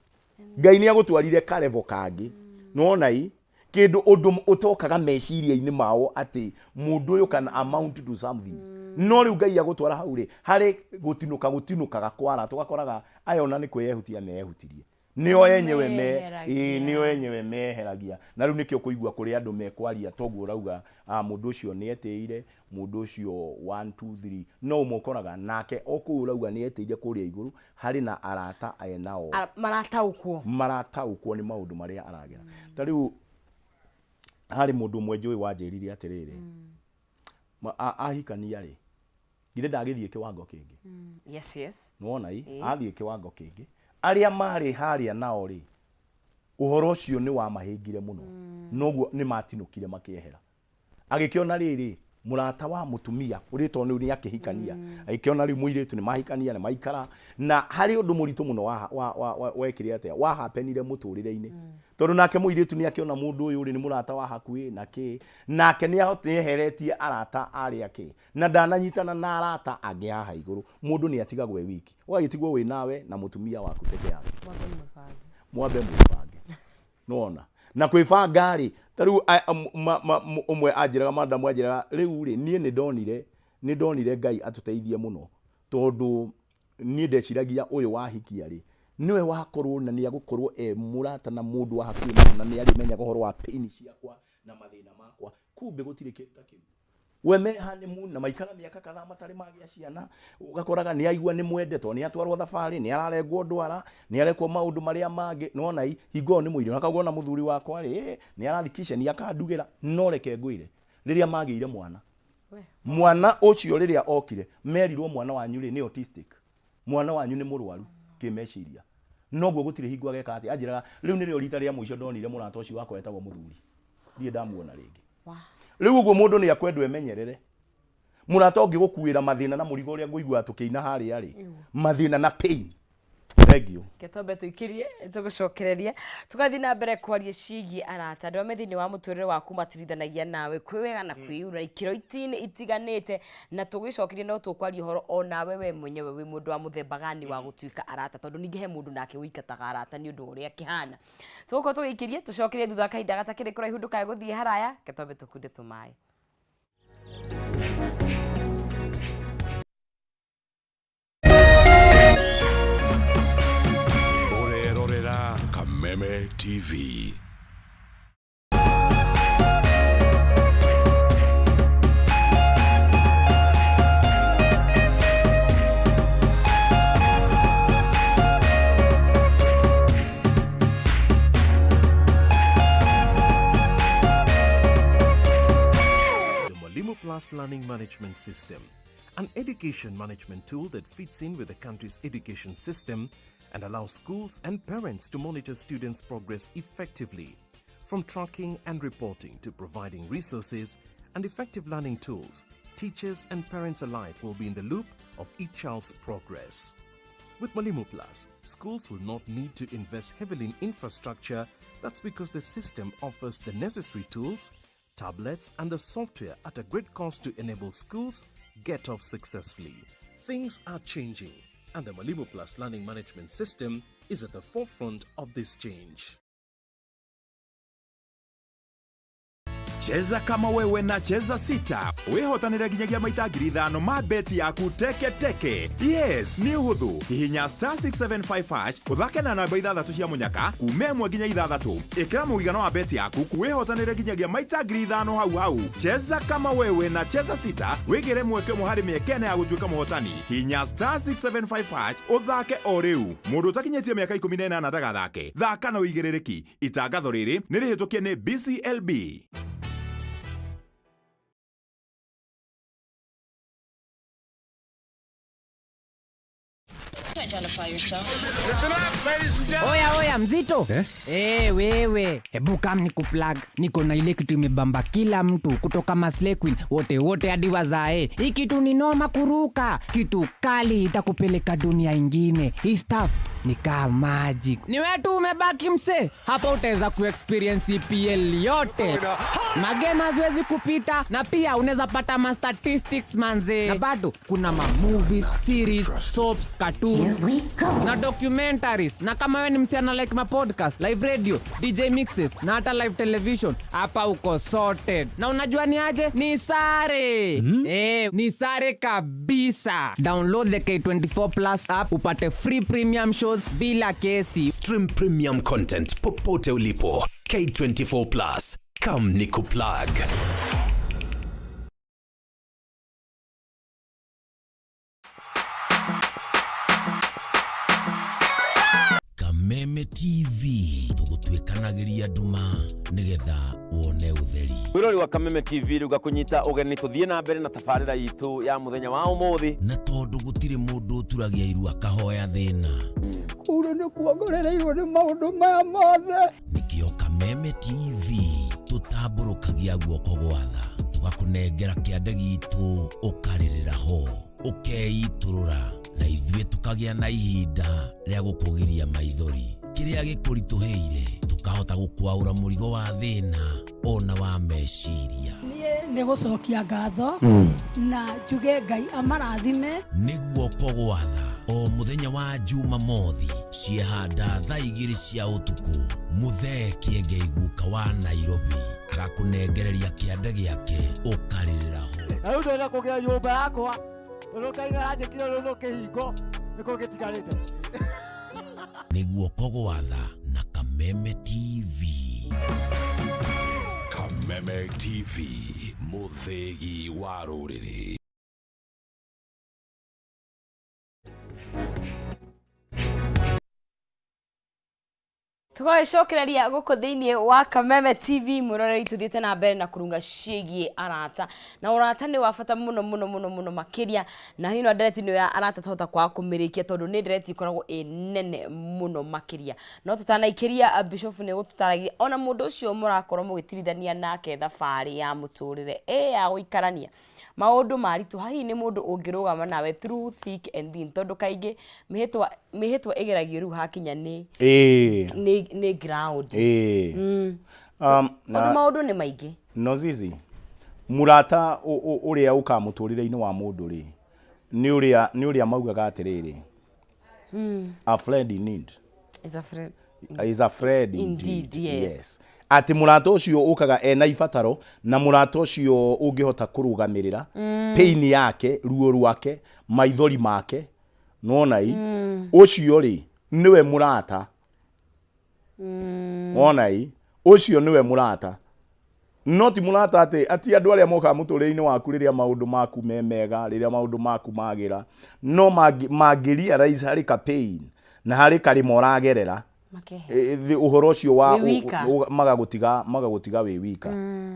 A: Ngai nĩ agũtwarire karevo kangĩ. Nĩwona i kĩndũ ũndũ ũtokaga meciria-inĩ mao atĩ mũndũ ũyũ can amount to something. No rĩu Ngai agũtwara hau rĩ, harĩ gũtinũka gũtinũkaga kwara, tũgakoraga aya ona nĩ kwĩyehutia meyehutirie. Nĩo enyewe me
B: Meheragia.
A: Ĩĩ, nĩo enyewe meheragia. Na rĩu nĩkĩo kũigua kũrĩ andũ mekwaria toguo ũrauga, mũndũ ũcio nĩ etĩire, mũndũ ũcio 1 2 3, no ũmwe ũkoraga nake o kũu ũrauga nĩ etĩire kũrĩa igũrũ harĩ na arata enao
B: marataũkwo,
A: marataũkwo nĩ maũndũ marĩa aragera. Ta rĩu harĩ mũndũ ũmwe njũĩ wanjĩrire atĩrĩrĩ, ahikania rĩ, githĩ ndagĩthiĩ kĩwango kĩngĩ?
B: Yes.
A: Nĩwona i athiĩ kĩwango kĩngĩ, arĩa marĩ harĩa nao rĩ, ũhoro ũcio nĩ wamahĩngire mũno, noguo nĩ matinũkire makĩehera. Agĩkĩona rĩrĩ mũrata wa mũtumia ũrĩa tondũ rĩu nĩ akĩhikania, agĩkĩona rĩu mũirĩtu nĩ mahikania, nĩ maikara, na harĩ ũndũ mũritũ mũno wekire atĩa wahapenire mũtũrĩre-inĩ, tondũ nake mũirĩtu nĩ akĩona mũndũ ũyũ rĩ nĩ mũrata wa hakuhĩ na kĩ, nake nĩ eheretie arata arĩa kĩ, na ndananyitana na arata angĩ haha igũrũ. Mũndũ nĩ atigagwo e wiki, ũgagĩtigwo wĩ nawe na mũtumia waku peke yake. Mwambe mwĩbange. Nĩwona na kwĩbanga rĩ, ta rĩu ũmwe anjĩraga, madamu anjĩraga, rĩu rĩ, niĩ nĩ ndonire Ngai atũteithie mũno, tondũ niĩ ndeciragia ũyũ wahikia rĩ nĩwe wakorwo na nĩ agũkorwo e mũrata na mũndũ wa hakuhĩ mũno na nĩ arĩmenyaga ũhoro wa pain ciakwa na mathĩna makwa. Kumbe gũtirĩ kĩndũ ta kĩu. We me honeymoon na maikara mĩaka kadhaa matarĩ magĩa ciana, ũgakoraga nĩ aigua nĩ mwende tondũ nĩ atwarwo thabarĩ, nĩ ararengwo ndwara, nĩ arekwo maũndũ marĩa mangĩ. Nĩwona hingo ĩyo nĩ mũirũ, akauga ona mũthuri wakwa rĩ, nĩ arathiĩ kitchen akandugĩra. No reke ngwĩre, rĩrĩa magĩire mwana, mwana ũcio rĩrĩa okire, merirwo mwana wanyu rĩ nĩ autistic, mwana wanyu nĩ mũrwaru kĩmeciria, noguo gũtirĩ hingo ageka atĩ. Anjĩraga rĩu nĩrĩo rita rĩa mũico ndonire mũrata ũcio wakwa etagwo mũthuri, ndirĩ ndamuona rĩngĩ. Rĩu ũguo mũndũ nĩ akwendwo emenyerere mũrata ũngĩgũkuĩra mathĩna na mũrigo ũrĩa ngũiguaga tũkĩina harĩa rĩ, mathĩna na pain. Thank you.
B: Reke twambe tũikĩrie, tũgũcokereria tũgathiĩ na mbere kwaria ciĩgiĩ arata, andũ arĩa me thĩinĩ wa mũtũrĩre waku matirithanagia nawe kwĩ wega na kwĩ ũru na ikĩro itiganĩte, na tũgĩcokeria no tũkwaria ũhoro o nawe we mwenyewe wĩ mũndũ wa mũthemba gani wa gũtuĩka arata, tondũ ningĩ he mũndũ nake ũingataga arata nĩ ũndũ wa ũrĩa akĩhana. Tũgũkorwo tũgĩikĩria tũcokerie thutha wa kahinda gatakĩrĩ kũraihu, ndũkae gũthiĩ haraya. Reke twambe tũkunde tũmaĩ.
C: Ũrerorera Kameme TV.
D: The Mwalimu Plus Learning Management System, an education management tool that fits in with the country's education system and allows schools and parents to monitor students' progress effectively. From tracking and reporting to providing resources and effective learning tools, teachers and parents alike will be in the loop of each child's progress. With Mwalimu Plus, schools will not need to invest heavily in infrastructure. That's because the system offers the necessary tools, tablets, and the software at a great cost to enable schools get off successfully. Things are changing, and the Mwalimu Plus Learning Management System is at the forefront of this change.
C: Cheza kama wewe na Cheza Sita, wĩhotanĩre nginyagia maita 5,000 ma beti yaku teke teke. Yes, nĩ ũhũthũ. Hihinya star 675 hash, ũthake na namba ithathatũ cia mũnyaka kuma 1 nginya 6. Ĩkĩra mũigana wa beti yaku, wĩhotanĩre nginyagia maita 5,000 hau hau. Cheza kama wewe na Cheza Sita, wĩgĩre mweke ũmwe harĩ mĩeke 4 ya gũtuĩka mũhotani. Hihinya star 675 hash ũthake o rĩu. Mũndũ ũtakinyĩtie mĩaka 18 ndagathake. Thaka na ũigĩrĩrĩki. Itangatho rĩrĩ nĩ rĩhĩtũkie nĩ BCLB.
E: Oya oya mzito eh? Eh, wewe hebu kam ni kuplug, niko na ile kitu imebamba kila mtu kutoka Maslay Queen wote wote hadi wazae. Hii kitu ni noma kuruka, kitu kali itakupeleka dunia ingine. Hii stuff ni kama magic. Ni wewe tu umebaki mse, hapa utaweza kuexperience EPL yote, magame haziwezi kupita, na pia unaweza pata ma statistics manze, na bado kuna ma movies, series, soaps, cartoons na documentaries. Na kama wewe ni msichana like ma podcast, live radio, DJ mixes na hata live television, hapa uko sorted. Na unajua ni aje? Ni sare. Eh, ni sare kabisa. Download the K24 Plus app upate free premium shows bila kesi.
F: Stream premium content popote ulipo. K24 Plus. Come nikuplug.
G: Kameme TV tũgũtuĩkanagĩria nduma nĩgetha wone ũtheri.
H: Mwĩrori wa Kameme TV, rĩu ngakũnyita ũgeni tũthiĩ na mbere na tabarĩra itũ ya mũthenya wa ũmũthĩ.
G: Na tondũ gũtirĩ mũndũ ũturagia iru akahoya thĩna,
I: Kũu nĩ kuongorereirwo nĩ maũndũ maya mothe.
G: Nĩkĩo Kameme TV tũtambũrũkagia guoko gwatha, tũgakũnengera kĩande gitũ, ũkarĩrĩra ho, ũkeitũrũra, na ithuĩ tũkagĩa na ihinda rĩa gũkũgiria maithori. Kĩrĩa gĩkũritũhĩire tũkahota gũkwaũra mũrigo wa thĩna ona wa meciria.
I: Niĩ nĩ gũcokia ngatho na njuge Ngai amarathime.
G: Nĩ guoko gwatha o mũthenya wa Jumamothi ciehanda thaa 2 cia ũtukũ, Mũthee Kĩengei guka wa Nairobi agakũnengereria kĩande gĩake ũkarĩrĩra ho.
J: Na rĩu ndĩrenda kũgĩa nyũmba yakwa, tondũ Ngai aranjĩkire rũrũ kĩhingo nĩkĩo gĩtigarĩte.
G: Nĩ guoko gwatha na Kameme TV.
C: Kameme
F: Kameme TV, mũthĩgi wa rũrĩrĩ.
B: Tũgagĩcokereria gũkũ thĩinĩ wa Kameme TV mwĩroreri, tũthiĩte na mbere na kũrunga ciĩgiĩ arata, na ũrata nĩ wa bata mũno mũno mũno mũno makĩria, na hino ndereti ĩno ya arata twahota kwaga kũmĩrĩkia tondũ nĩ ndereti ĩkoragwo ĩ nene mũno makĩria. No tũtanaikĩria, Bishop nĩ gũtũtaragia ona mũndũ ũcio mũrakorwo mũgĩtirithania nake thabarĩ ya mũtũrĩre ĩ ya gũikarania maũndũ maritũha, hihi nĩ mũndũ ũngĩrũgama nawe through thick and thin, tondũ kaingĩ mĩhĩtwa mĩhĩtwa ĩgeragio rĩu hakinya nĩ nĩ ground. Tondũ maũndũ nĩ maingĩ.
A: No zizi mũrata ũrĩa ũkaga mũtũrĩre-inĩ wa mũndũ rĩ, nĩ ũrĩa maugaga atĩrĩrĩ, a friend in need
B: is a friend
A: is a friend
B: indeed,
A: indeed.
B: Yes.
A: Atĩ mũrata ũcio ũkaga ena ibataro, na mũrata ũcio ũngĩhota kũrũgamĩrĩra pain yake, ruo rwake, maithori make, nona i ũcio rĩ nĩwe mũrata. Wona i ũcio nĩwe mũrata, no ti mũrata atĩ ati andũ arĩa mokaga mũtũrĩre-inĩ waku rĩrĩa maũndũ maku me mega, rĩrĩa maũndũ maku magĩra, no mangĩ realize harĩ ka pain na harĩ karĩma ũragerera,
B: Makehe.
A: Ũhoro ũcio wa
B: Wĩ wika.
A: Magagũtiga wĩ wika,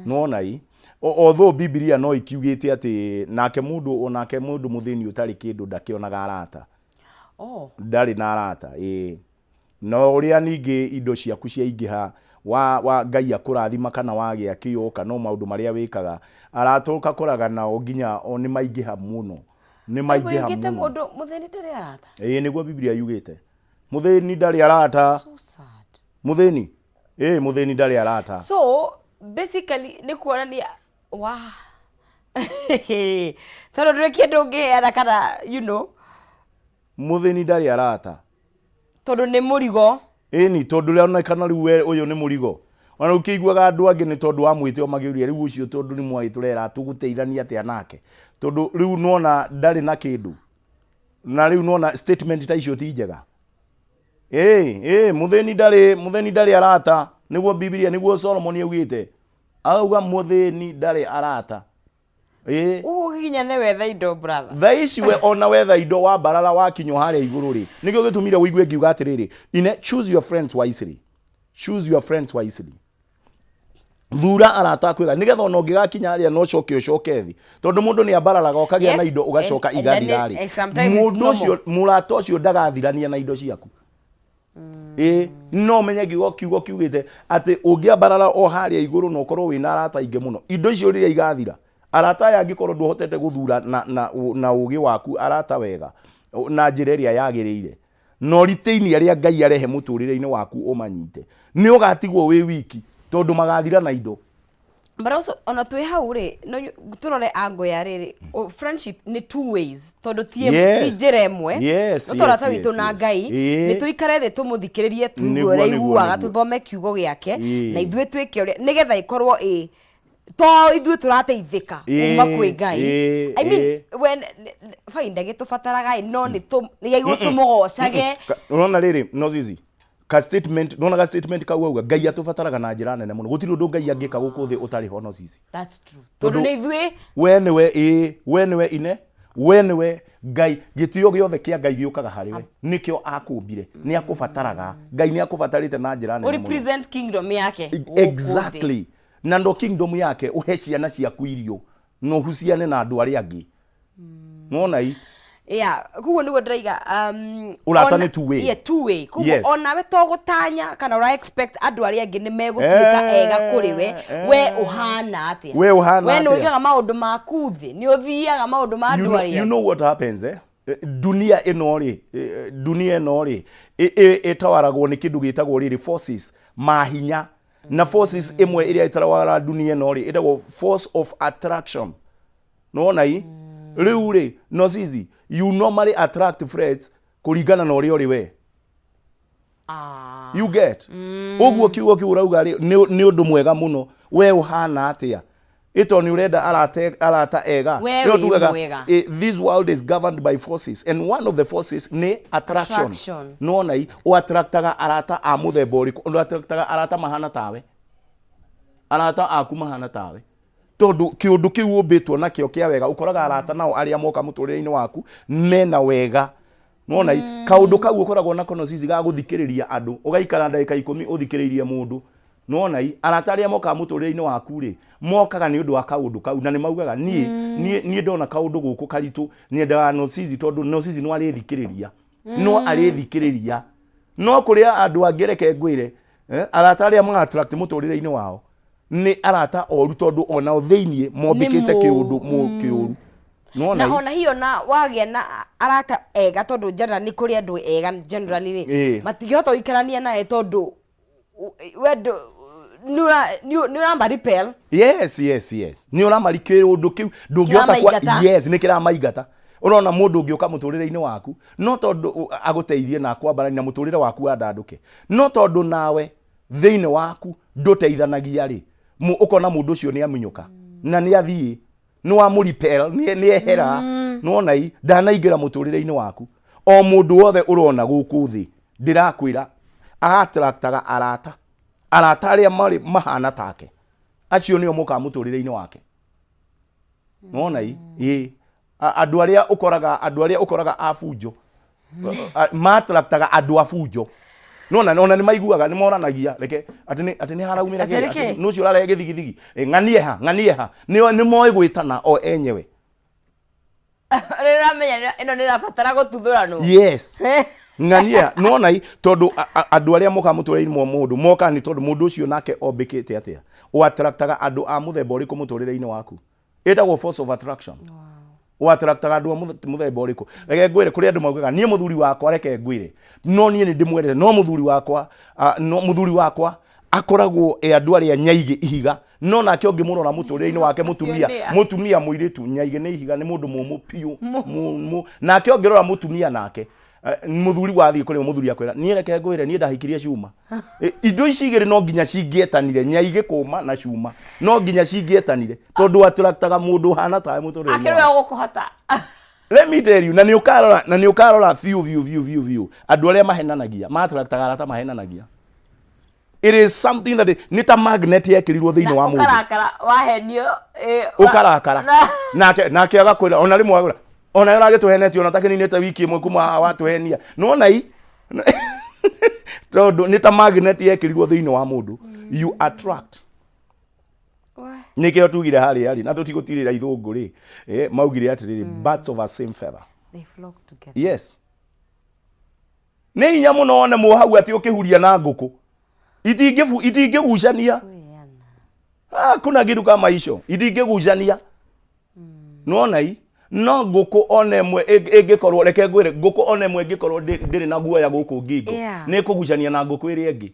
A: nĩwona i. Although Bibilia no ikiugĩte atĩ nake mũndũ onake mũndũ mũthĩni ũtarĩ kĩndũ ndakĩonaga arata.
B: Oh.
A: Ndarĩ na arata, ĩĩ. Na ũrĩa ningĩ indo ciaku ciaingĩha, wa Ngai akũrathima kana wagĩa kĩo kana o maũndũ marĩa wĩkaga, arata ũgakoraga nao nginya o nĩ maingĩha mũno, nĩ maingĩha
B: Yugĩte
A: mũno.
B: Mũndũ mũthĩni ndarĩ arata.
A: Ĩĩ, nĩguo Bibilia yugĩte, mũthĩni ndarĩ arata.
B: So sad.
A: Mũthĩni, ĩĩ, mũthĩni ndarĩ arata.
B: So basically nĩ kuonania wa tondũ ndũrĩ kĩndũ ũngĩheana kana
A: Mũthĩni ndarĩ arata.
B: Tondũ nĩ mũrigo.
A: Ĩni, tondũ rĩonekana rĩu we ũyũ nĩ mũrigo. Ona ũkĩiguaga andũ angĩ nĩ tondũ wa mwĩtĩo makĩũria, rĩu ũcio tondũ nĩ mwagĩtũrera tũgũteithania atĩa nake, tondũ rĩu nona ndarĩ na kĩndũ, na rĩu nona statement ta icio ti njega. Ĩĩ, mũthĩni ndarĩ arata, nĩguo Bibilia, nĩguo Solomon augĩte, auga mũthĩni ndarĩ arata, ĩĩ.
B: Ũguo nginya nĩ wetha indo, brother.
A: Thaa ici we ona wetha indo wambarara wakinywo harĩa igũrũ rĩ, nĩkĩo gĩtũmire ũigue ngiuga atĩrĩrĩ, ine choose your friends wisely, choose your friends wisely, thura arata aku wega, nĩgetha ona ũngĩgakinya harĩa no ũcoke ũcoke thĩ, tondũ mũndũ nĩ ambararaga ũkagĩa na indo ũgacoka
B: And then
A: igathira rĩ,
B: and sometimes it's
A: mũndũ
B: normal.
A: ũcio, mũrata ũcio ndagathirania na indo ciaku. Ĩĩ, no ũmenye kiugo kiugĩte atĩ ũngĩambarara o harĩa igũrũ na ũkorwo wĩna arata aingĩ mũno, indo icio rĩrĩa igathira, arata aya angĩkorwo ndũhotete gũthura na ũgĩ waku arata wega na njĩra ĩrĩa yagĩrĩire, na ũritĩini arĩa Ngai arehe mũtũrĩre-inĩ waku ũmanyite, nĩ ũgatigwo wĩ wiki tondũ magathira na indo.
B: But also ona twĩ hau rĩ, no tũrore angle ya rĩrĩ, friendship nĩ two ways, tondũ ti njĩra ĩmwe. No tũrata witũ na Ngai, nĩ tũikare thĩ tũmũthikĩrĩrie, tũigue ũrĩa aiguaga, tũthome kiugo gĩake na ithuĩ twĩke ũrĩa nĩgetha ĩkorwo ĩ to ithuĩ tũrateithĩka kuma kwĩ Ngai. I mean, when fine, ndagĩtũbataraga ĩ, no nĩ nĩguo tũmũgocage.
A: Ũrona rĩrĩ, no zizi ka statement, nona ka statement kau auga Ngai atũbataraga na njĩra nene mũno. Gũtirĩ ũndũ Ngai angĩka gũkũ thĩ ũtarĩ ho, no cici.
B: That's true, tondũ nĩ ithuĩ.
A: We nĩwe, ĩĩ, we nĩwe ine, we nĩwe Ngai, gĩtĩo gĩothe kĩa Ngai gĩũkaga harĩ we, nĩkĩo akũmbire, nĩ akũbataraga. Ngai nĩ akũbatarĩte na njĩra nene mũno.
B: Represent kingdom yake gũkũ thĩ.
A: Exactly, na ndo kingdom yake, ũhe ciana ciaku irio na ũhuciane na andũ arĩa angĩ, nona i.
B: Yeah, koguo nĩguo ndĩraiga,
A: Ũrata nĩ two way.
B: Yeah, two way. Koguo onawe to gũtanya kana ũra expect andũ arĩa angĩ nĩ megũtuĩka ega kũrĩ we. We ũhana atĩa?
A: We ũhana
B: We nĩ
A: atĩa?
B: ũigaga maũndũ maku thĩ, nĩ ũthiaga maũndũ ma
A: You
B: andũ
A: know,
B: arĩa
A: you
B: angĩ?
A: know what happens, eh? Dunia ĩno rĩ, dunia ĩno rĩ, ĩtawaragwo nĩ kĩndũ gĩtagwo rĩrĩ forces, mahinya, na forces ĩmwe ĩrĩa ĩtawaraga dunia ĩno rĩ ĩtagwo force of attraction, nona i. Rĩu rĩ, no cici, you normally attract friends kũringana na ũrĩa ũrĩ we. You get ũguo kiugo kĩu ũrauga rĩ, nĩ ũndũ mwega mũno. We ũhana atĩa ĩto nĩ ũrenda arata ega?
B: We
A: Nĩo
B: wĩ
A: tugaga,
B: mwega.
A: This world is governed by forces and one of the forces nĩ attraction.
B: Attraction.
A: Nona i, ũattractaga arata a mũthemba ũrĩkũ? Ũattractaga arata mahana tawe. Arata aku mahana tawe tondu kiundu kiu umbitwo nakio kia wega, ukoraga arata nao aria moka muturire-ini waku mena wega. Nona kaundu kau ukoragwo nako no cici ga guthikiriria andu, ugaikara ndagika 10 uthikiririe mundu. Nona arata aria mokaga muturire-ini waku ri, mokaga ni undu wa kaundu kau, na ni maugaga nie nie ndona kaundu guku karitu niendaga no cici, tondu no cici no arithikiriria, no arithikiriria. No kuria andu angĩ, reke ngwĩre, arata arĩa ma attract mũtũrĩre-inĩ wao nĩ arata oru, tondũ onao thĩiniĩ mombĩkĩte kĩũndũ kĩũru.
B: Nĩwona na ona hiyo na wagĩa na arata ega, tondũ generally nĩ kũrĩ andũ ega generally rĩ, matingĩhota gũikarania nawe tondũ we nĩ ũrama repel.
A: Yes, nĩ ũramari kĩũndũ kĩu ndũngĩhota kwa
B: Kĩramaingata.
A: Yes, nĩ kĩramaingata. Ũrona mũndũ ũngĩũka mũtũrĩre-inĩ waku, no tondũ agũteithie na akwambarania na mũtũrĩre waku wandandũke, no tondũ nawe thĩinĩ waku ndũteithanagia rĩ, ũkona mũndũ ũcio nĩ amunyũka na nĩ athiĩ, nĩ wamũripel, nĩ ehera. Nĩwona i ndanaingĩra mũtũrĩre-inĩ waku. O mũndũ wothe ũrona gũkũ thĩ, ndĩrakwĩra, attractaga arata, arata arĩa marĩ mahana take, acio nĩo mokaga mũtũrĩre-inĩ wake. Nĩwona i ĩ andũ arĩa ũkoraga, andũ arĩa ũkoraga a bunjo, matraktaga andũ a bunjo. Nona ona nĩ maiguaga, nĩ moranagia, reke atĩ nĩ haraumĩra
B: Atĩ
A: kĩ
B: nĩkĩ?
A: Atĩ nũ ũcio ũrarehe gĩthigithigi? Ng'anie ha, ng'anie ha, nĩ moĩ gwĩtana o enyewe.
B: Rĩrĩa ũramenya ĩno nĩ ĩrabatara gũtuthũranwo.
A: Yes, ng'ania. Nona i tondũ andũ arĩa mokaga mũtũrĩre-inĩ wa mũndũ mokaga nĩ tondũ mũndũ ũcio nake ombĩkĩte atĩa, ũattractaga andũ a mũthemba ũrĩkũ mũtũrĩre-inĩ waku. Ĩtagwo force of attraction. Ũattractaga andũ a mũthemba ũrĩkũ? Reke ngwĩre, kũrĩ andũ maugaga, niĩ mũthuri wakwa, reke ngwĩre, no niĩ nĩ ndĩmwendete, no mũthuri wakwa, no mũthuri wakwa akoragwo e andũ arĩa nyaigĩ ihiga, no nake ũngĩmũrora mũtũrĩre-inĩ wake, mũtumia
B: nĩ a?
A: Mũtumia mũirĩtu nyaigĩ nĩ ihiga, nĩ mũndũ mũmũ biũ mũmũ. Nake ũngĩrora mũtumia nake, mũthuri wathiĩ kũrĩ mũthuri akwĩra, niĩ reke ngwĩre, niĩ ndahikirie cuma. Indo ici igĩrĩ no nginya cingĩetanire, nyaigĩ kũma na cuma, no nginya cingĩetanire, tondũ attractaga mũndũ ũhana tawe mũtũrĩre-inĩ
B: akĩrĩ
A: wake.
B: We ũgũkũhota.
A: Let me tell you, na nĩ ũkarora biũ biũ biũ biũ biũ, andũ arĩa mahenanagia mattractaga arata mahenanagia. It is something that nĩ ta magnet yekĩrirwo thĩinĩ wa mũndũ.
B: Ũkarakara wahenio.
A: Ũkarakara. Nake agakwĩra, ona rĩmwe agwĩra, ona ũragĩtũhenetie, ona takĩninĩte wiki ĩmwe kuma haha watũhenia. Nĩwona i tondũ nĩ ta magnet yekĩrirwo thĩinĩ wa mũndũ, you attract. Nĩkĩo tugire harĩa rĩ, na tũtigũtirĩra ithũngũ rĩ, maugire atĩrĩrĩ, birds of a same feather
B: They flock together.
A: Yes, nĩ hinya mũno wone mũhau atĩ ũkĩhuria na ngũkũ itingĩgucania. Ah, kuna kitu kama hicho, itingĩgucania. Nĩwona i no ngũkũ ona ĩmwe ĩngĩkorwo, reke ngwĩre, ngũkũ ona ĩmwe ĩngĩkorwo ndĩrĩ na guoya gũkũ ngingo, nĩ ĩkũgucania na ngũkũ ĩrĩa ĩngĩ.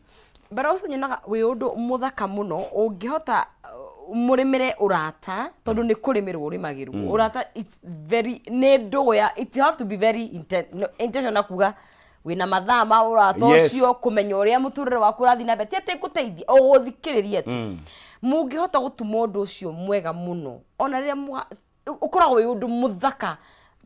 B: But also nyonaga wĩ ũndũ mũthaka mũno ũngĩhota mũrĩmĩre ũrata, tondũ nĩ kũrĩmĩrwo ũrĩmagĩrwo ũrata. It's very nĩ ndũgũ ya it, you have to be very no, intentional, kuga wĩna mathaa ma ũrata ũcio, kũmenya ũrĩa mũtũrĩre waku ũrathiĩ na mbere, ti atĩ ngũteithia o gũthikĩrĩria tu. Mũngĩhota gũtuma ũndũ ũcio mwega mũno, ona rĩrĩa ũkoragwo wĩ ũndũ mũthaka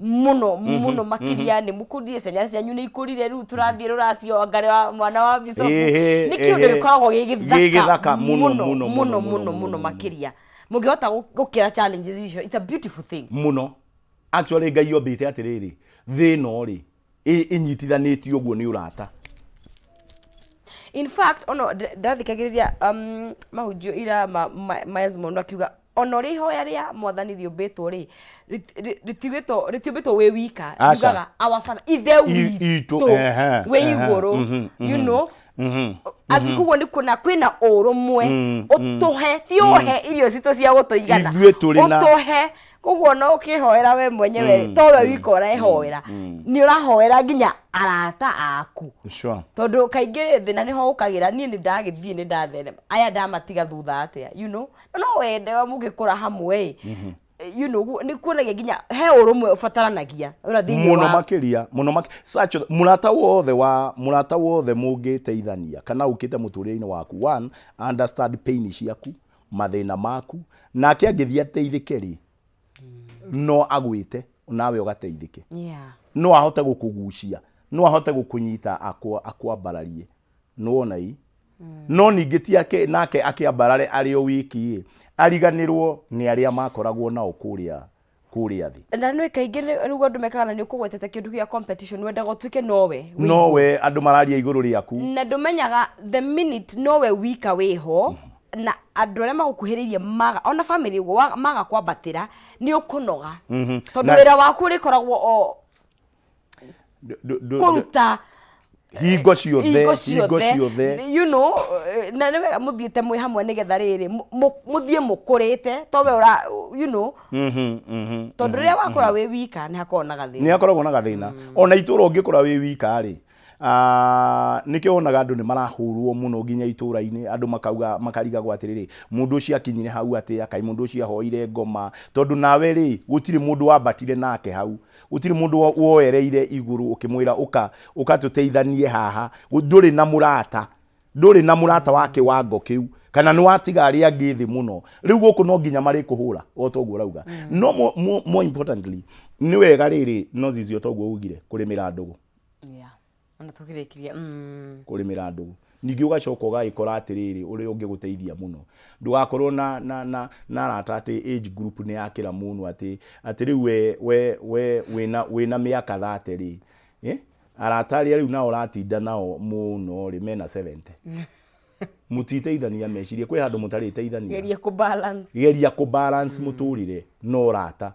B: mũno mũno makĩria. Nĩ mũkũrire, ciana cianyu nĩ ikũrire, rĩu tũrathiĩ rũracio ngarĩ wa mwana wa bicobu. Nĩ kĩũndũ gĩkoragwo gĩ
A: Gĩ gĩthaka
B: gĩthaka
A: mũno,
B: mũno
A: mũno,
B: mũno
A: mũno,
B: mũno
A: mũno,
B: mũno
A: mũno.
B: Makĩria mũngĩhota gũkĩra challenges icio, it's a beautiful thing.
A: Mũno. Actually Ngai ombĩte atĩrĩrĩ, thĩ ĩno rĩ ĩnyitithanĩtio ũguo nĩ ũrata.
B: In fact, ono ndathikagĩrĩria mahunjio ira Miles Monroe akiuga ona ũrĩa ihoya rĩa mwathani rĩũmbĩtwo rĩ, rĩtiugĩtwo, rĩtiũmbĩtwo wĩ wika.
A: Aca.
B: Riugaga our father, ithe
A: itũ,
B: witũ wĩ igũrũ. Athi koguo nĩ kuona kwĩna ũrũmwe. Ũtũhe, ti ũhe irio citũ cia gũtũigana.
A: Ithuĩ tũrĩ na-
B: Ũtũhe. Koguo no ũkĩhoera we mwenyewe rĩ, to we wika ũrehoera, nĩ ũrahoera nginya arata aku. Tondũ kaingĩ rĩ, thĩna nĩho ũkagĩra, niĩ nĩ ndagĩthiĩ, nĩ ndatherema, aya ndamatiga thutha atĩa? No wende wa mũgĩkũra hamwe ĩ, nĩ kuonagia nginya he ũrũmwe ũbataranagia ona thĩinĩ
A: Mũno
B: wa
A: makĩria, mũno such mũrata wothe wa mũrata wothe mũngĩteithania kana ũkĩte mũtũrĩre-inĩ waku, one understand pain ciaku, mathĩna maku, nake angĩthiĩ ateithĩke rĩ, no agwĩte nawe ũgateithĩke. No ahote gũkũgucia, no ahote gũkũnyita akwambararie. Nĩwona i No ningĩ ti ake nake akĩambarare arĩ o wiki ĩ, ariganĩrwo nĩ arĩa makoragwo nao kũrĩa kũrĩa thĩ.
B: Na nĩ kaingĩ nĩguo andũ mekaga, na nĩ ũkũgwetete kĩndũ gĩa competition, wendaga ũtuĩke nowe wĩ
A: Nowe andũ mararia igũrũ rĩaku.
B: Na ndũmenyaga the minute nowe wika wĩho na andũ arĩa magũkuhĩrĩirie maga, ona family ũguo, maga kwambatĩra, nĩ ũkũnoga, tondũ wĩra waku ũrĩkoragwo o kũruta
A: hingo ciothe.
B: Hingo
A: hingo ciothe.
B: Na nĩ wega mũthiĩte mwĩ hamwe, nĩgetha rĩrĩ mũthiĩ mũkũrĩte, to we ũra tondũ rĩrĩa wakũra wĩ wika nĩ hakoragwo na gathĩna.
A: Nĩ hakoragwo na gathĩna. Ona itũra ũngĩkũra wĩ wika rĩ, nĩkĩo wonaga andũ nĩ marahũrwo mũno nginya itũra-inĩ, andũ makauga, makarigagwo atĩrĩrĩ, mũndũ ũcio akinyire hau atĩa? Kaĩ mũndũ ũcio ahoire ngoma? Tondũ nawe rĩ, gũtirĩ mũndũ wambatire nake hau, gũtirĩ mũndũ woereire igũrũ ũkĩmwĩra ũka ũka tũteithanie haha. Ndũrĩ na mũrata, ndũrĩ na mũrata wa kĩwango kĩu, kana nĩ watiga arĩa angĩ thĩ mũno. Rĩu gũkũ no nginya marĩkũhũra o ta ũguo ũrauga. No more importantly, nĩ wega rĩrĩ, no zizi o ta ũguo ugire, kũrĩmĩra ndũgũ.
B: Yeah. Ona tũkĩrĩkirie.
A: Kũrĩmĩra ndũgũ. Ningĩ ũgacoka ũgagĩkora atĩrĩrĩ, ũrĩa ũngĩgũteithia mũno, ndũgakorwo na arata atĩ age group nĩ yakĩra mũno, atĩ rĩu we wĩna mĩaka 30 rĩ, eh? Arata arĩa rĩu nao ũratinda nao mũno rĩ, mena 70, mũtiteithania meciria, kwĩ handũ mũtarĩteithania.
B: Geria kũ balance.
A: Geria kũ balance mũtũrĩre no ũrata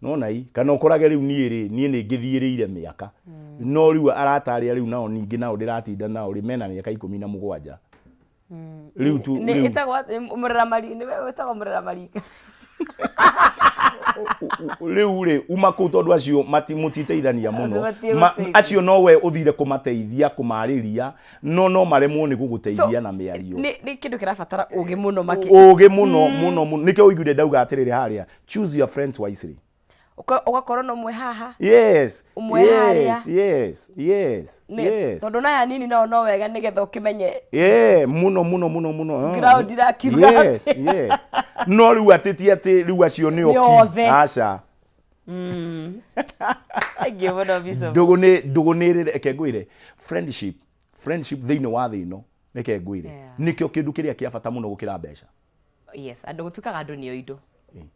A: nona i kana ũkorage rĩu niĩ rĩ, niĩ nĩ ngĩthiĩrĩire mĩaka, no rĩu arata arĩa rĩu nao ningĩ nao ndĩratinda nao rĩ, mena mĩaka 17 rĩu tu.
B: Nĩ
A: Rĩu
B: ĩtagwo atĩ mũrera mari, nĩwe wĩtagwo mũrera marika.
A: Rĩu rĩ, uma kũu, tondũ acio mũtiteithania mũno.
B: Acio matiĩgũteithia.
A: Acio nowe ũthire kũmateithia kũmarĩria, no maremwo nĩ gũgũteithia na mĩario.
B: Nĩ kĩndũ kĩrabatara ũgĩ mũno makĩ.
A: Ũgĩ mũno mũno mũno. Nĩkĩo ũiguire ndauga atĩrĩrĩ harĩa, choose your friends wisely.
B: Ũgakorwo na ũmwe haha, ũmwe harĩa. Tondũ naya nini nao no wega nĩgetha ũkĩmenye
A: Yeah, mũno mũno mũno mũno.
B: Ground irakiuga atĩa.
A: Yes, no rĩu atĩ ti atĩ rĩu acio nĩo
B: Nĩ
A: ki.
B: othe.
A: Aca.
B: Thank you mũno, Bishop.
A: Ndũgũ nĩ reke ngwĩre, friendship thĩinĩ wa thĩ ĩno, reke ngwĩre, nĩkĩo kĩndũ kĩrĩa kĩa bata mũno gũkĩra mbeca.
B: Yes, andũ gũtuĩkaga andũ nĩo indo.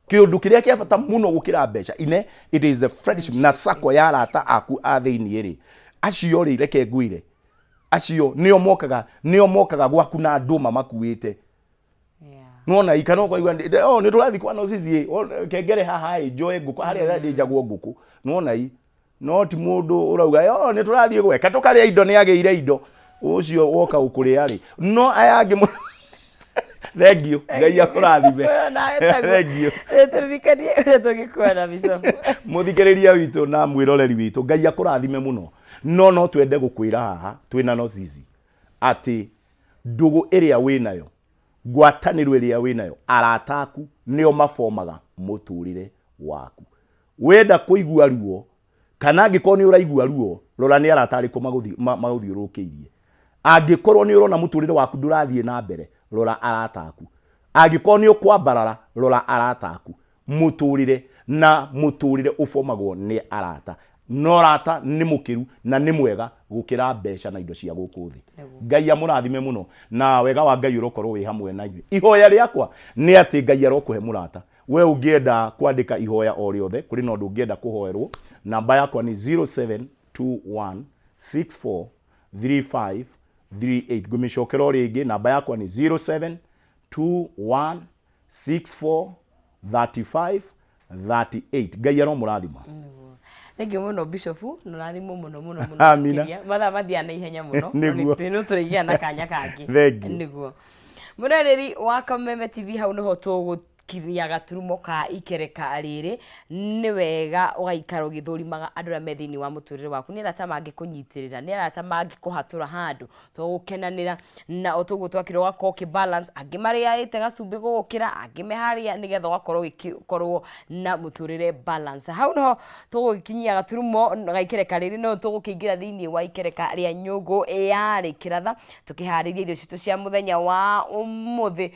A: Kĩũndũ kĩrĩa kĩa bata mũno gũkĩra mbeca ine, it is the friendship na sako ya arata aku a thĩinĩ rĩ. Acio rĩ, reke ngwĩre, acio nĩo mokaga gwaku na ndũma makuĩte. Nona ikana ũkaigua oh, nĩ tũrathiĩ kwa nocici, kengere haha ĩ, njoe ngũkũ harĩa thĩnjagwo ngũkũ. Nona i no ti mũndũ ũrauga, oh, nĩ tũrathiĩ gweka tũkarĩa indo, nĩ agĩire indo ũcio woka gũkũrĩa rĩ. No aya angĩ thank you, Ngai akũrathime. Thank you.
B: Tũririkanie ũrĩa tũngĩkuona, Bishop.
A: Mũthikĩrĩria witũ na mwĩroreri witũ, Ngai akũrathime mũno. No twende gũkwĩra haha twĩna no cici atĩ ndũgũ ĩrĩa wĩnayo, ngwatanĩro ĩrĩa wĩnayo, arata aku nĩo mabomaga mũtũrĩre waku. Wenda kũigua ruo, kana angĩkorwo nĩ ũraigua ruo, rora nĩ arata arĩkũ magũthiũrũrũkĩirie. Angĩkorwo nĩ ũrona mũtũrĩre waku ndũrathiĩ na mbere, rora arata aku. Angĩkorwo nĩ ũkwambarara, rora arata aku. Mũtũrĩre na mũtũrĩre ũbomagwo nĩ arata, no rata nĩ mũkĩru na nĩ mwega gũkĩra mbeca na indo cia gũkũ thĩ. Ngai amũrathime mũno, na wega wa Ngai ũrokorwo wĩ hamwe na inyuĩ. Ihoya rĩakwa nĩ atĩ Ngai arokũhe mũrata. We ũngĩenda kwandĩka ihoya o rĩothe, kũrĩ na ũndũ ũngĩenda kũhoerwo, namba yakwa nĩ 0721 64 35 38. Ngũmĩcokera o rĩngĩ, namba yakwa nĩ 0721 64 35 38. Ngai aromũrathima.
B: Thank you mũno, Bishop, na ũrathimwo mũno mũno mũno.
A: Amina.
B: Makĩria. Mathaa mathiaga na ihenya mũno.
A: Nĩguo.
B: No tũrĩgĩa na kanya kangĩ.
A: Thank you.
B: Nĩguo mũrereri wa Kameme TV, hau nĩho tũgũkinyia gaturumo ka ikereka rĩrĩ. Nĩ wega ũgaikara ũgĩthũrimaga andũ arĩa me thĩinĩ wa mũtũrĩre waku, nĩ arata mangĩkũnyitĩrĩra, nĩ arata mangĩkũhatũra handũ tũgũkenanĩra, na o toguo twakĩrwo ũgakorwo ũkĩ balance, angĩ marĩaĩte gacumbĩ gũgũkĩra, angĩ me harĩa, nĩgetha ũgakorwo ũgĩkorwo na mũtũrĩre balance. Hau noho tũgũgĩkinyia gaturumo ga ikereka rĩrĩ. No tũgũkĩingĩra thĩinĩ wa ikereka rĩa nyũngũ yarĩ kĩratha, tũkĩharĩria irio citũ cia mũthenya wa ũmũthĩ.